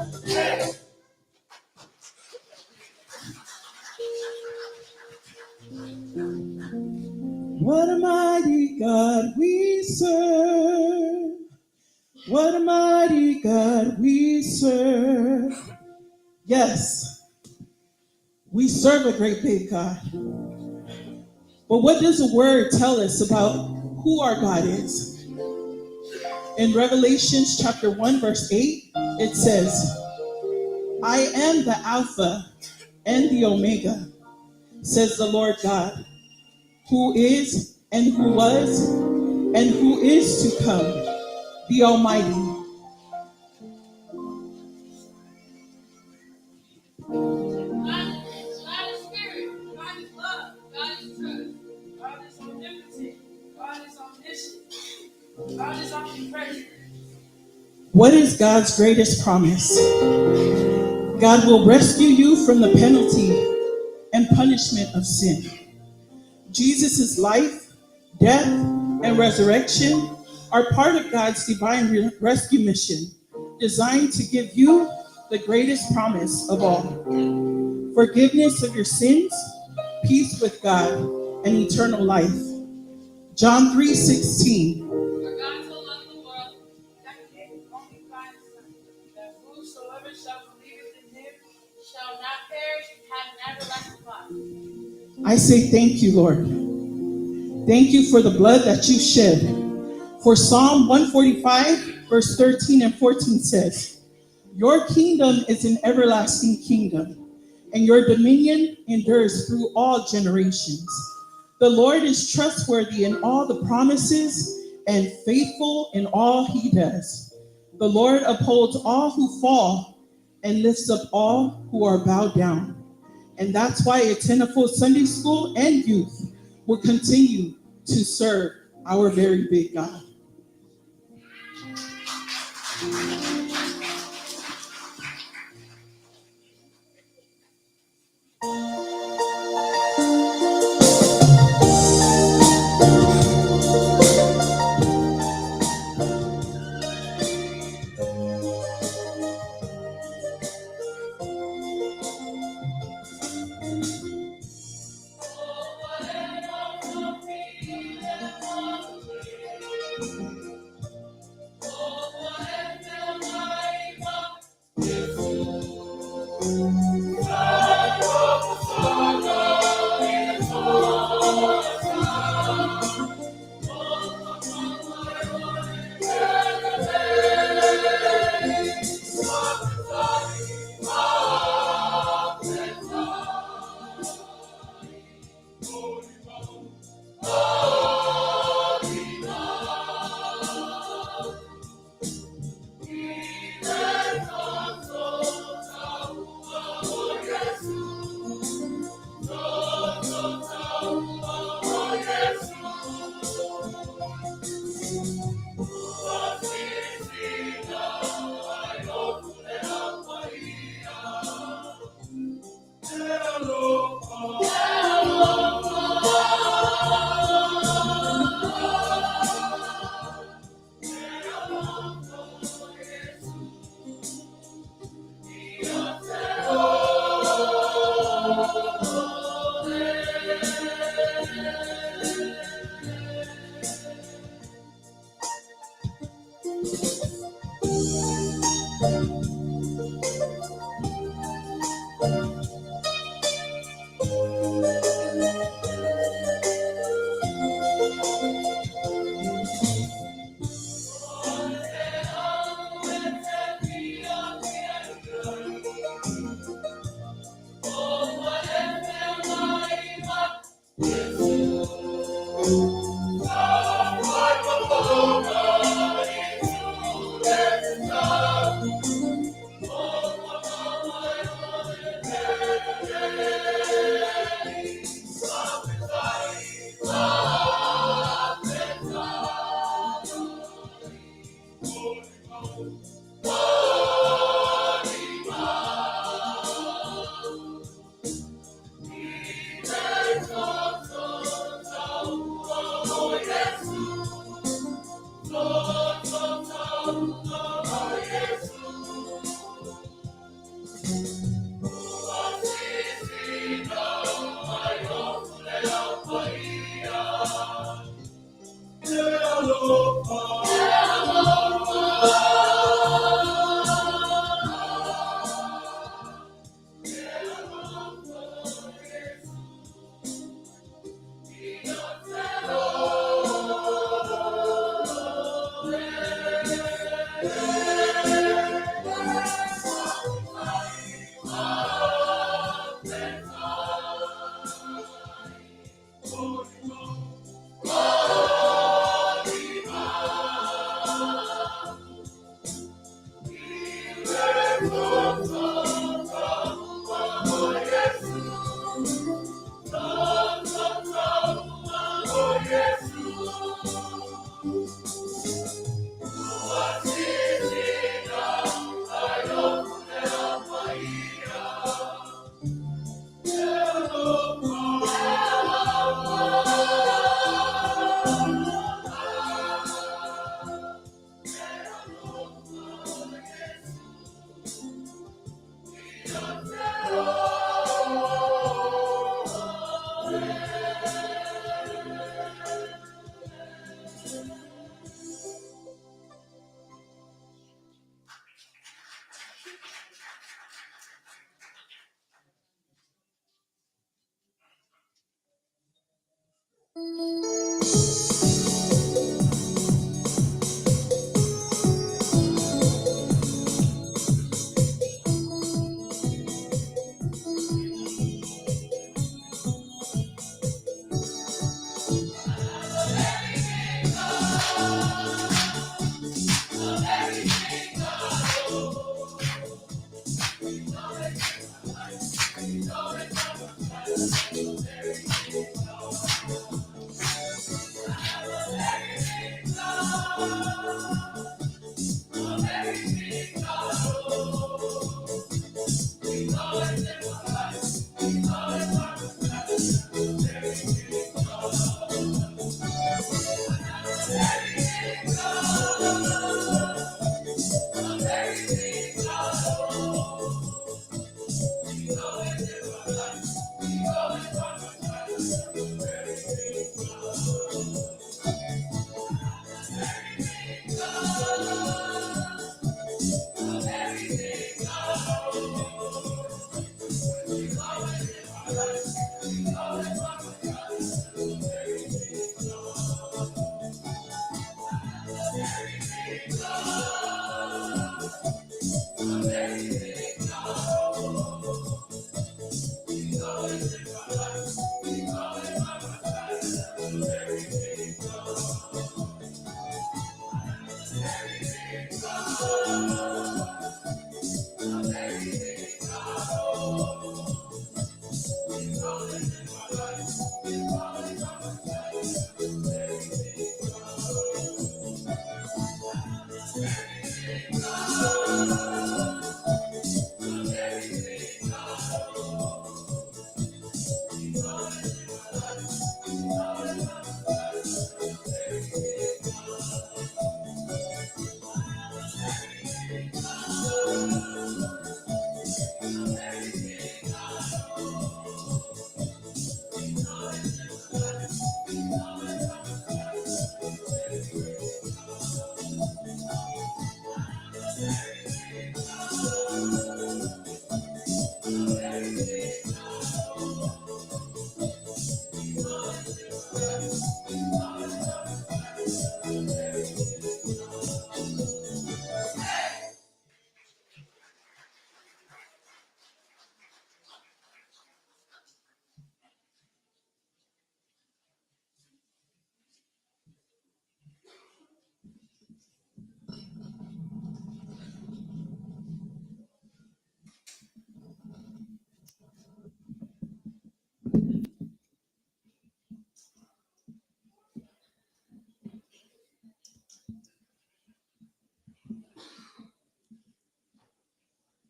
What a mighty God we serve. What a mighty God we serve. Yes, we serve a great big God. But what does the word tell us about who our God is? In Revelations chapter 1, verse 8, it says, I am the Alpha and the Omega, says the Lord God, who is and who was and who is to come, the Almighty. God is spirit. God is love. God is trust. God is omnipotent. God is omniscient. God is omnipresent. What is God's greatest promise? God will rescue you from the penalty and punishment of sin. Jesus' life, death, and resurrection are part of God's divine rescue mission, designed to give you the greatest promise of all. Forgiveness of your sins, peace with God, and eternal life. John 3:16. For God so loved the world that he gave his only begotten Son, that whosoever shall believeth in him shall not perish but have an everlasting life. I say thank you, Lord. Thank you for the blood that you shed. For Psalm 145, verse 13 and 14 says, Your kingdom is an everlasting kingdom, and your dominion endures through all generations. The Lord is trustworthy in all the promises and faithful in all he does. The Lord upholds all who fall and lifts up all who are bowed down. And that's why Atenefo Sunday School and youth will continue to serve our very big God.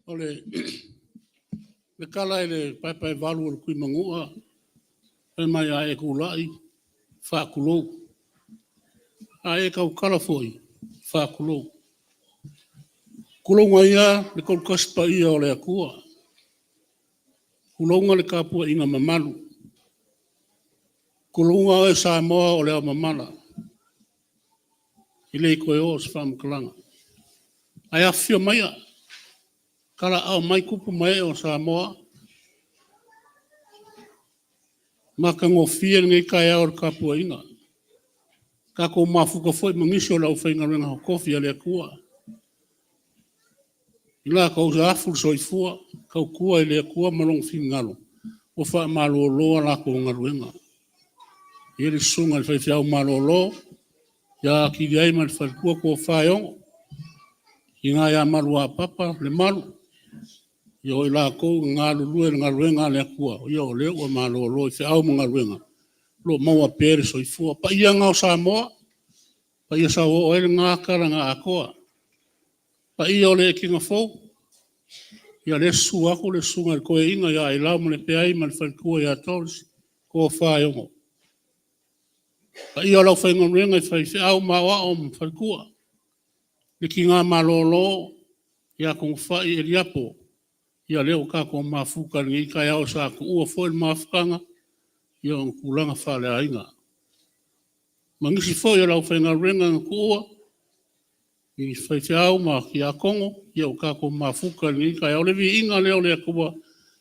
O le le tala i le paepaevalu o le Tuimanua, fai mai a e tulai, faatulou. A e tautala foi, faatulou. Tulouna ia le toatasi paia o le Atua. Tulouna le tapuaiga mamalu. Tulouna oe Samoa o le ao mamala. E le toe oo se faamatalaga. Ae afifio maia, talaaao mai tupu ma ee o Samoa, matagofie lenei taeao i le tapuaiga. Tatou mafuta foi ma nisi o le aufaigaluega totofi a le Atua, i latou na afu le soifua, tautua i le Atua ma Lona finagalo, ua faamalolo a latou galuega. E i ai le susuga i le faifeau malolo ia Atiliai ma le faletua le Tofa e Ono, le tina ia Maluapapa Lemalu, ia o i latou na galulue i le galuega a le Atua, ia o lea ua malolo i feau ma galuega, o lo o maua pea le soifua. O paia na o Samoa, o paia sauoo ai lena tala na atoa. O paia o le ekena fou, ia o lea e susu atu le susuga i le toeaina ia Ailao Malepeai ma le faletua ia Doris, le tofa e Ono. Le paia o le aufaigaluega i faifeau ma aoao ma faletua, le tina malolo ia Tonafai Eliapo, ia lea ua tatou mafuta i lenei taeao sa tuua foi le mafutaga ona o tulaga faaleaiga. Ma nisi foi o le aufaigaluega na tuua i faifeau ma siakono, ia ua tatou mafuta i lenei taeao. O le viiga lea o le Atua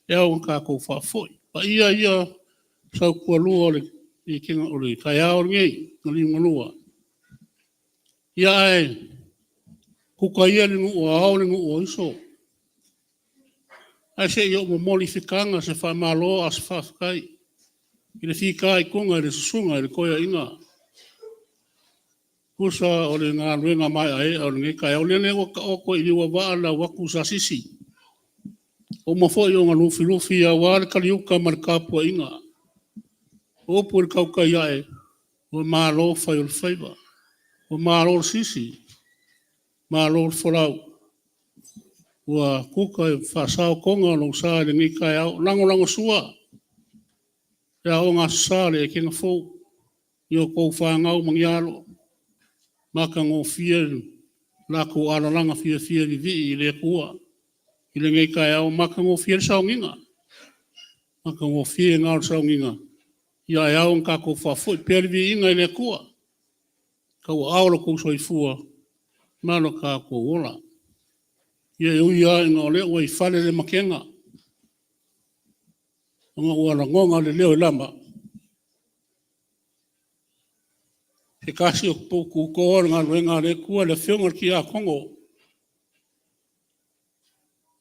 e ao ona tatou faafoi. O paia ia sautualua o le Ekega o le taeao lenei na liugalua. Ia ae kuka ia le nuu o ao le nuu o uso. Ae se i ou momoli fetaga se faamalo a o se faafetai i le fitaituga i le susuga i le toeaina tusa o le galuega maeaea o lenei taeao. Lele ua taoto i Liuavaa le au atu Sasisi, ua uma foi ona lufilufi aua le taliuta ma le tapuaiga. O upu i le tautai ae, ua malo fai o le faiva, ua malo le sisi, malo le folau, ua tuta ma faasao toga o lou sa i lenei taeao. Lagolagosua i le aoga Aso Sa a le Ekega fou i a outou fanau ma ni alo, matagofie le latou alalaga fiafia e vivii i le Atua i lenei taeao, matagofie le sauniga, matagofie gao o le sauniga. Ia ae ao ona tatou faafoi pea le viiga i le Atua, tauaao lo outou soifua ma lo tatou ola. Ia e ui lava ina o lea ua i fale le matega ona ua lagona le leo e lama, se tasi o poutu o le galuega a le Atua, le Afioga i le Tiakono, ua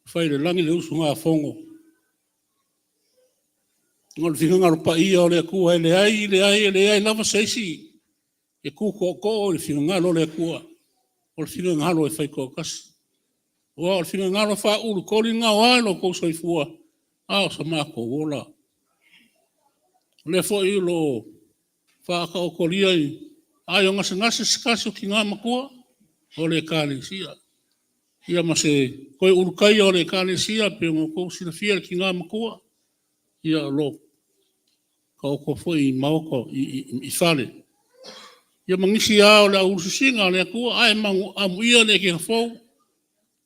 fai i le lagi le usugafono. Ona o le finagalo paia o le Atua, e leai, leai, e leai lava se isi e tu tootoo i le finagalo o le Atua, o le finagalo e faitoatasi. Aua o le finagalo faaulutoli gaoa i lo outou soifua, a o so matou ola. O lea foi o lo o faataotolia i aai o gasegase se tasi o tina matua o le Ekalesia, ia ma se toe ulutaia o le Ekalesia pei ona outou silafia le tina matua, o lo o taoto foi i maota i fale. Ia ma nisi lava o le au ulu sisina a le Atua. Ae amuia le ekega fou,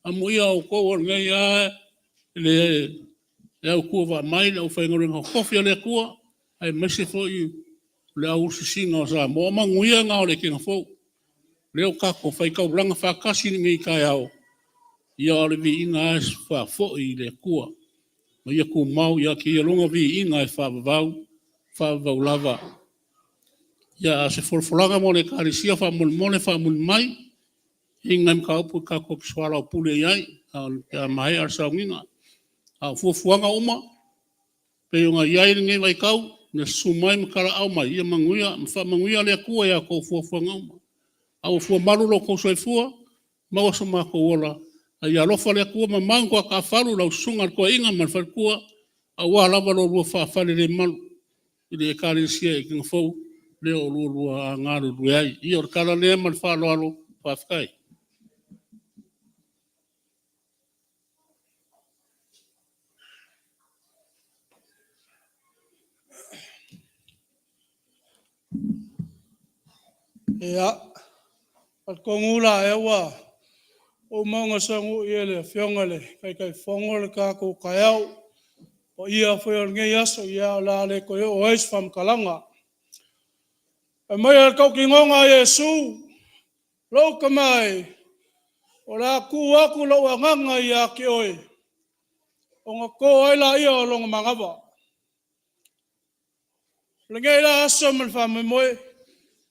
amuia outou o lenei lava le au tuuvaa mai le aufaigaluega totofi a le Atua, aemaise foi o le au ulu sisina o Samoa. O manuia na o le ekega fou, lea ua tatou fai taulaga faatasi i lenei taeao, ia o le viiga lava e faafoi i le Atua ma ia tumau ia te Ia lona viiga e faavavau, faavavau lava. Ia, a o se folafolaga mo le Ekalesia faamolemole faamuli mai, e i ai ni nai mataupu tatou te soalaupule i ai pe a maea le sauniga. A o fuafuaga uma e pei ona i ai lenei vaitau, ia susu mai ma talaau mai, ia manuia ma faamanuia le Atua i a outou fuafuaga uma. A ua fua malu lo outou soifua, maua so matou ola, a ia alofa le Atua ma mau i toataafalu lau susuga i le toeaina ma le faletua, aua lava lo oulua faafalelemalu i le Ekalesia Ekega Fou lea o lo o oulua galulue ai. Ia o le tala lea ma le faaaloalo, faafetai. Ia, talitonu la ua uma ona sauniga e le Afioga i le Taitaifono le tatou taeao. O paia foi o lenei aso, ia o le a le toe oo i ai se faamatalaga. Fai mai o le tautinoga a Iesu, “Lou tama e, o le a tuu atu lou agaga ia te oe, ona to ai lea o lona manava.” O lenei la aso ma le faamoemoe,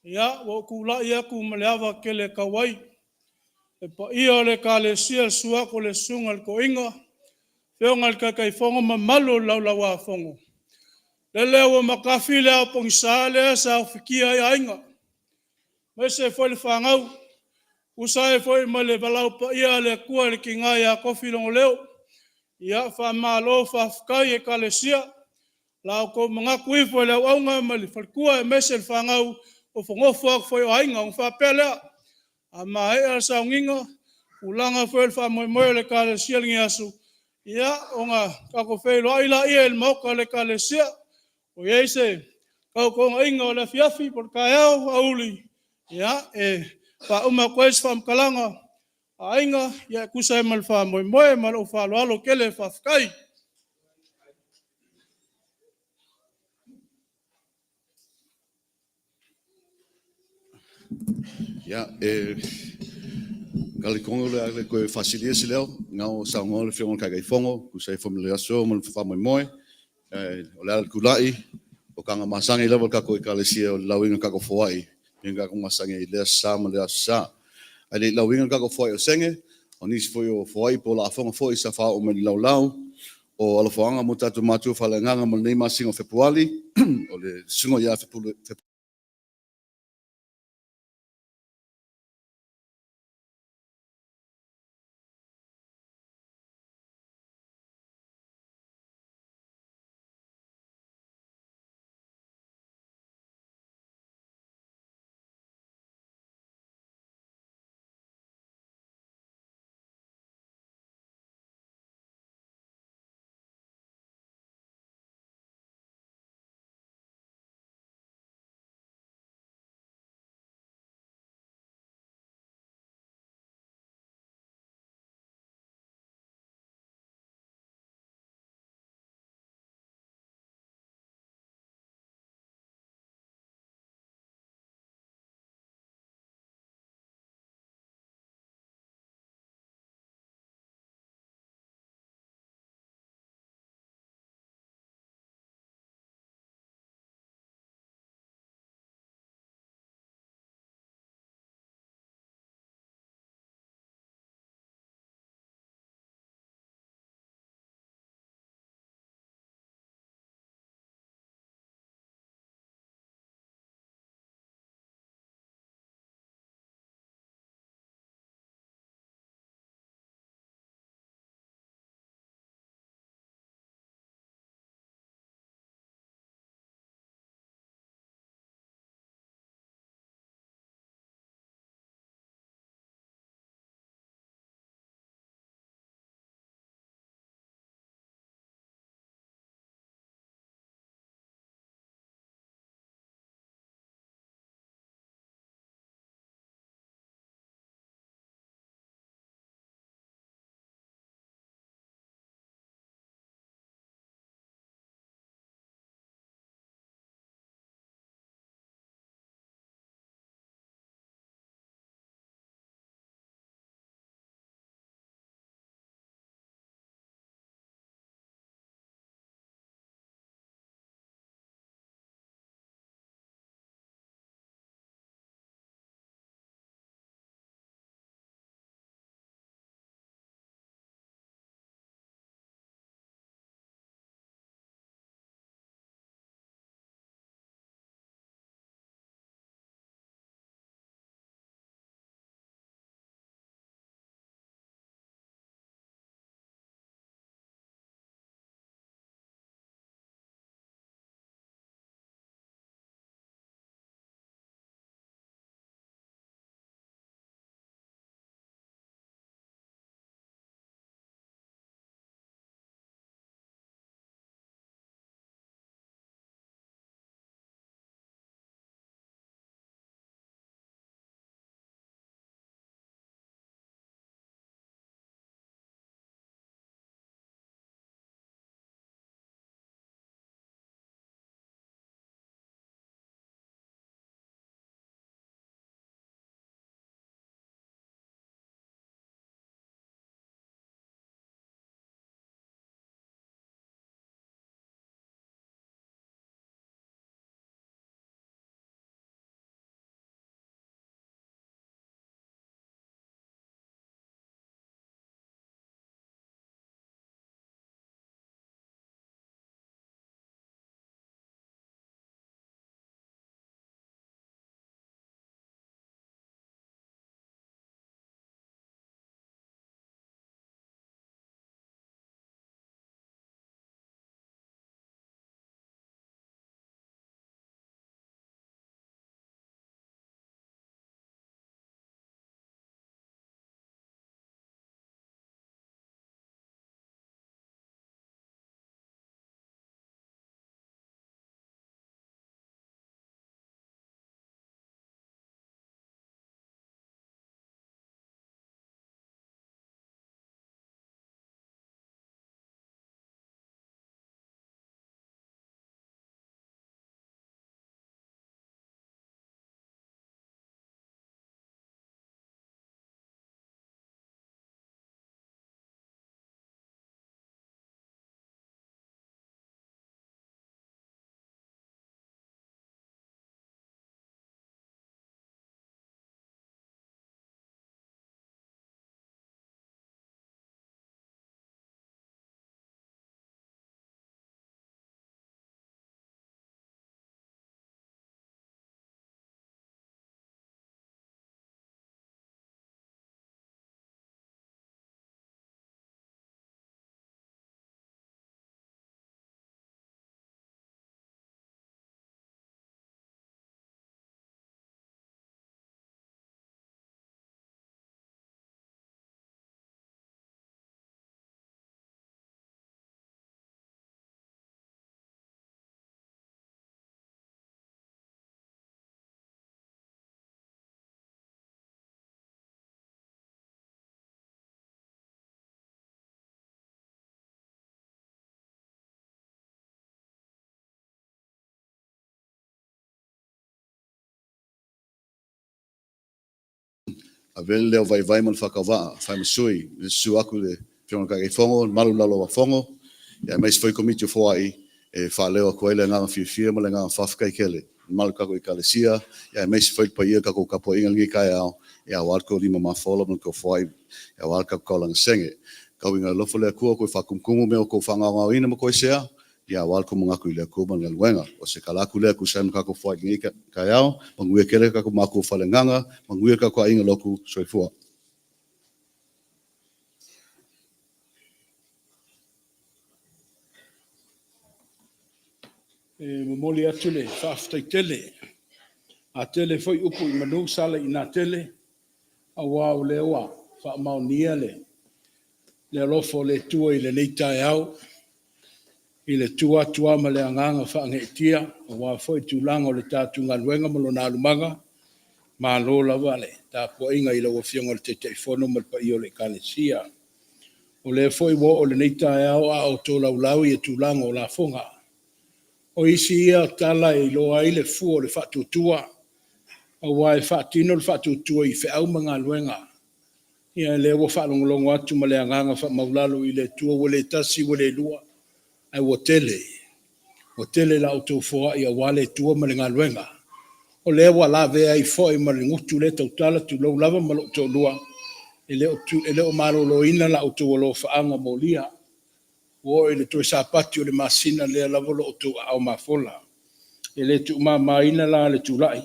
ia ua ou tulai atu ma le ava tele e tau ai le paia o le Ekalesia i le susu atu o le Susuga i le Toeaina, afioga i le Taitaifono ma le mamalu o le Laulau-a-Fono. Lele ua matafi le ao pogisa lea sa ofitia ai aiga, aemaise foi le fanau, tusa ai foi ma le valaau paia a le Atua i le tina ia Tofi Logoleo. Ia faamalo faafetai Ekalesia. O la outou manatu ifo i le auauna ma le faletua aemaise le fanau, nofonofo atu foi o aiga. Ona faapea lea, a maea le sauniga, tulaga foi o le faamoemoe o le Ekalesia i lenei aso, ia ona tatou feiloai lea i le maota o le Ekalesia. Ua i ai se tautoga o le afiafi po o le taeao aoauli e faauma atu ai se faamatalaga a aiga e tusa ai ma le faamoemoe. Ma lou faaaloalo tele faafetai. Ia, e talitonu o le a le toe faasilia se leo, o lena ua saunoa le Afioga i le Taitaifono e tusa ai foi ma le aso ma le faamoemoe. O le ala o le tulai, O kaga masagi lava le takou Ekalesia o le lauina o takou foai, i takou masagi i lea sa ma le aso sa. Ae le i lauina le takou foai o sege, o nisi foi o foai po o lafoga foi sa faaoo mai le laulau o alofaga mo tatou matua faaleagaga mo lenei masina o Fepuali, o le susuga ia Avea le leo vaivai ma le faatauvaa, fai ma sui, le susu atu le Afioga i le Taitaifono, le mamalu i le Laulau-a-Fono, aemaise foi Komiti o Foai e faaleo atu ai le agaga fiafia ma le agaga faafetai tele i le mamalu o le tatou Ekalesia, aemaise foi le paia o le tatou tapuaiga i lenei taeao, aua le tolima mafola ma le tou foai aua le tatou taulaga sege. Tau ina alofa le Atua toe faatumutumu mea o outou faagaogaoina ma toesea, aua le tou manatu i le Atua ma le galuega. O se tala atu lea e tusa ai ma tatou foai i lenei taeao. Manuia tele le tatou matua faaleagaga, manuia le tatou aiga lotu. Soifua. E momoli atu le faafetai tele. A tele foi upu i manu, sala i ina tele, aua o lea ua faamaonia le alofa o le Atua i lenei taeao, i le tua atu lava ma le agaga faaneetia, aua foi tulaga o le tatou galuega ma lona alumaga. Malo lava le tapuaiga i lau Afioga i le Taitaifono ma le paia o le Ekalesia. O lea foi ua oo i lenei taeao a o tolaulau tulaga o lafoga. O isi ia tala e iloa ai le fua o le faatuatua, aua e faatino le faatuatua i feau ma galuega. Ia o lea ua faalogologo atu ma le agaga faamaualalo i le Atua, ua le tasi ua le lua, ae ua tele. Ua tele la outou foai aua le Atua ma le galuega. O lea ua lavea ai foi ma le gutu lea tautala, tulou lava ma lou toalua, e le o maloloina la outou alofaaga molia. Ua oo i le toe Sapati o le masina, lea lava o lo o outou aao mafola. E le tuumamaina la le tulai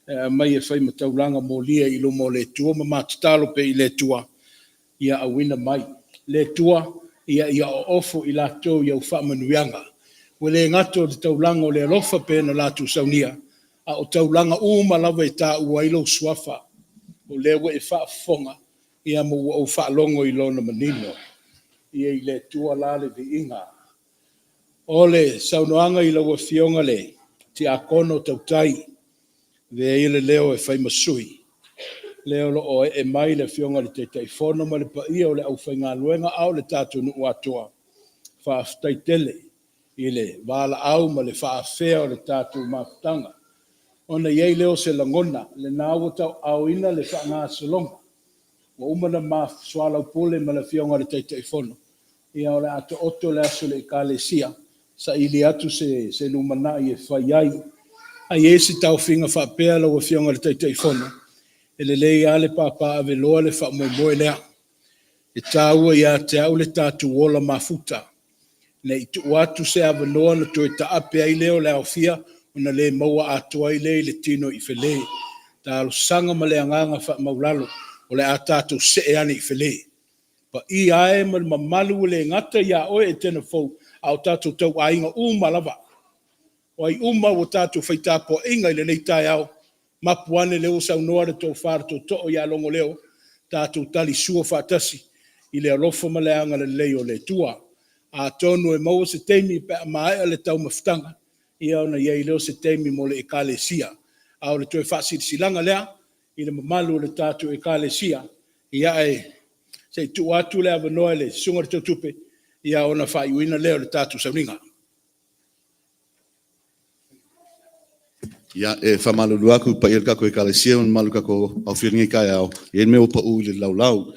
e aumai e fai ma taulaga molia i luma o le Atua ma ma tatalo pea i le Atua, ia auina mai. Le Atua, ia oofo i latou i au faamanuiaga. Ua le gata o le taulaga o le alofa pei ona latou saunia, a o taulaga uma lava e taua ai lou suafa. O lea ua e faafofoga ma ua ou faalogo i lona manino. Ia i le Atua la le viiga. O le saunoaga i lau Afioga i le Tiakono Tautai, avea ia le leo e fai ma sui, lea o lo o ee mai le Afioga i le Taitaifono ma le paia o le aufaigaluega a o le tatou nuu atoa, faafetai tele i le valaau ma le faaafea o le tatou mafutaga. Ona i ai lea o se lagona, lena ua tauaaoina le faagasologa, ua uma ona ma soalaupule ma le Afioga i le Taitaifono, ia o le a taoto le aso i le Ekalesia, saili atu se lumanai e fai ai. Ae i ai se taofiga faapea lau Afioga i le Taitaifono, e lelei lava le papaaveloa le faamoemoe lea. E taua ia te au le tatou ola mafuta, ne i tuu atu se avanoa ona toe taape ai lea o le aofia ona le maua atoa ai lea i le tino i Fale. Talosaga ma le agaga faamaualalo, o le a tatou see ane i Fale. Paia e ma le mamalu ua le gata ia oe Etena Fou, a o tatou tauaiga uma lava. O ai uma ua tatou fai tapuaiga i lenei taeao, mapu ane lea ua saunoa le tofa a le tootoo ia Logoleo, tatou talisua faatasi i le alofa ma le agalelei o le Atua. Atonu e maua se taimi pe a maea le taumafataga, ia ona i ai lea o se taimi mo le Ekalesia. A o le toe faasilasilaga lea i le mamalu o le tatou Ekalesia, ia ae se i tuu atu le avanoa i le susuga i le Toetupe, ia ona faaiuina lea o le tatou sauniga. Ia, e faamalulu atu i le paia o le tatou Ekalesia ma le mamalu o le tatou aofia i lenei taeao, e i ai le mea ua pau i le laulau.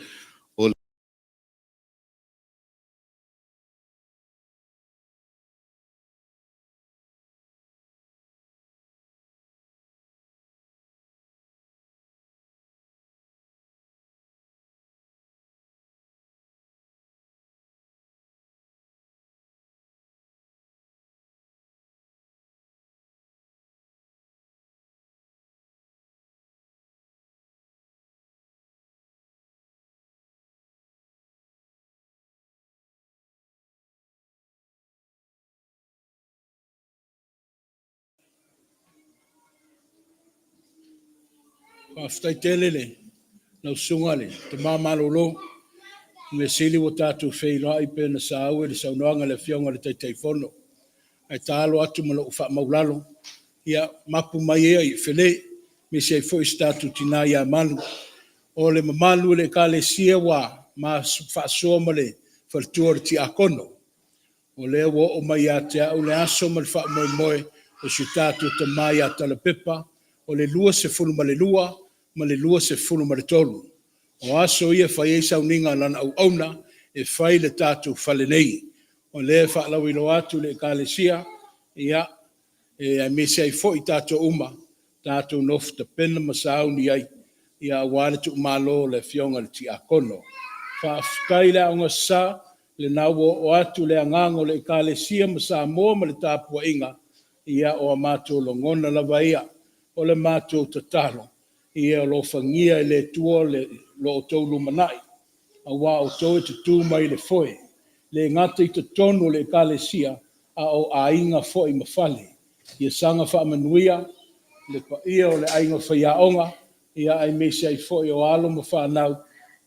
O Faafetai tele i lau Susuga i le Tama Malolo. O le mea sili ua tatou feiloai pei ona saua i le saunoaga a le Afioga i le Taitaifono. Ae taalo atu ma lou faamaualalo, ia mapu mai ia i Fale, aemaise ai foi si tatou tina ia Malu. O le mamalu i le Ekalesia ua ma faasoa ma le faletua o le Tiakono, o lea ua oo mai ia te au le aso ma le faamoemoe o si o tatou tama ia Talaupepa, o le 22 ma le 23. O aso ia e fai ai sauniga a lana auauna e fai i le tatou fale nei. O lea e faalauiloa atu i le Ekalesia, ia, e aemaise ai foi tatou uma, tatou nofo tapena ma sauni ai, ia aua le tuumalo o le afioga i le Tiakono. Faafetai i le Aoga Sa, lena ua oo atu le agaga o le Ekalesia ma Samoa ma le tapuaiga, ia o a matou lagona lava ia. O le matou tatalo, ia alofagia e le Atua lo outou lumanai, aua o outou e tutu mai i le foe, e le gata i totonu o le Ekalesia, a o aiga foi ma fale. Ia saga faamanuia le paia o le aiga faiaoga, aemaise ai foi o alo ma fanau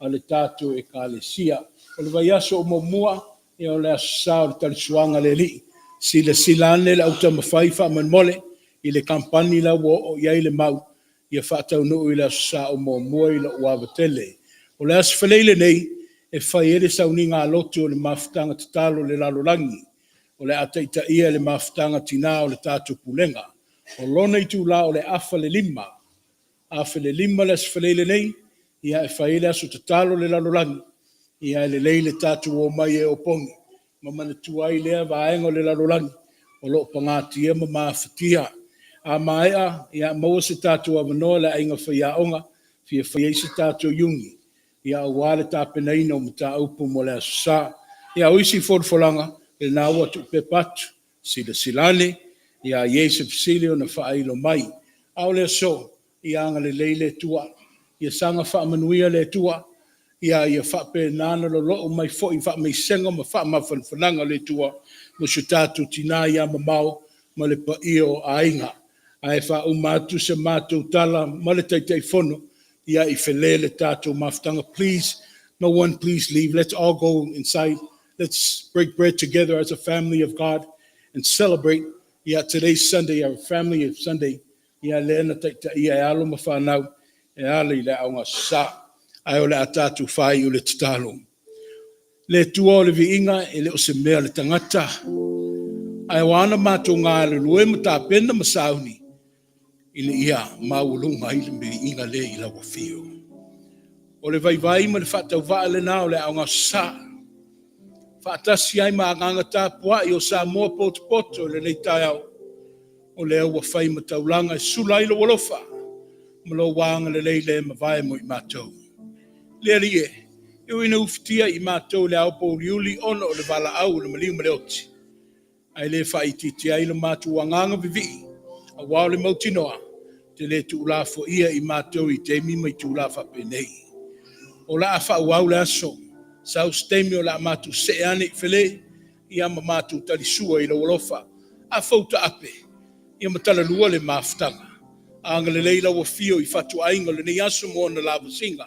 a le tatou Ekalesia. O le vaiaso o muamua, o le Aso Sa o le talisuaga a le Alii. Silasila ane le autaumafai faamolemole i le kamupani la ua oo i ai le mau, ia faataunuu i le Aso Sa o muamua i lou ava tele. O le Aso Faraile lenei, e fai ai le sauniga lotu o le Mafutaga Tatalo i le Lalolagi, o le a taitaia e le Mafutaga a Tina o le tatou Pulega. O lona itula o le 4:30, 4:30 le Aso Faraile nei, e fai ai le aso tatalo i le lalolagi, e lelei le tatou omai e opogi ma manatua ai lea vaega o le lalolagi o lo o pagatia ma mafatia. A maea, maua se tatou avanoa le aiga faiaoga e fia fai ai se tatou iugi aua le tapenaina o mataupu mo le Aso Sa. Ia, o isi folafolaga, lena ua tuupepa atu. Silasila ane, a i ai se fesili ona faailo mai. A o le aso, ia agalelei le Atua, ia saga faamanuia le Atua, ia faapena ona lolou mai foi faamaisega ma faamafanafanaga a le Atua mo si o tatou tina ia mamao ma le paia o aiga. Ae faauma atu se matou tala ma le Taitaifono i Fale le tatou mafutaga. Please, no one please leave. Let's all go inside. Let's break bread together as a family of God and celebrate, yeah, today's Sunday, our family of Sunday. Ia lea na taitaia e alo ma fanau e ala i le Aoga Sa. Ae o le a tatou fai o le tatalo. Le Atua o le viiga e le o se mea le tagata. Ae o ana matou galulue ma tapena ma sauni ina ia maualuga ai le viiga lea i lau afio. O le vaivai ma le faatauvaa lena o le Aoga Sa. Faatasi ai ma agaga tapuai o Samoa potopoto i lenei taeao. O lea ua fai ma taulaga e sula ai lou alofa ma lou agalelei le mavae mo i matou. Le Alii e, e ui ina ufitia i matou i le ao pouliuli ona o le valaau o le maliu ma le oti, ae le faaitiitia ai lo matou agaga vivii, aua o le mautinoa, te le tuulafoia i matou i taimi ma itula faapenei. O le a faaauau le aso, sau se taimi o le a matou see ane i Fale, ia ma matou talisua i lou alofa. A fou taape, ia matalalua le mafutaga. Agalelei lau afio i fatuaiga o lenei aso mo ona lavasiga.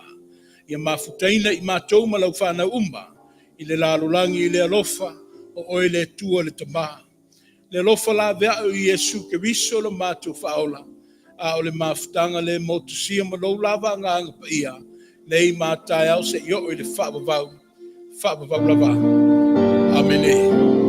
Ia mafutaina i matou ma lau fanau uma i le lalolagi i le alofa o oe le Atua le Tama. Le alofa laveao i Iesu Keriso lo matou faaola, a o le mafutaga le motusia ma lou lava agaga paia, nei ma taeao seia oo i le faavavau, faavavau lava. Amene.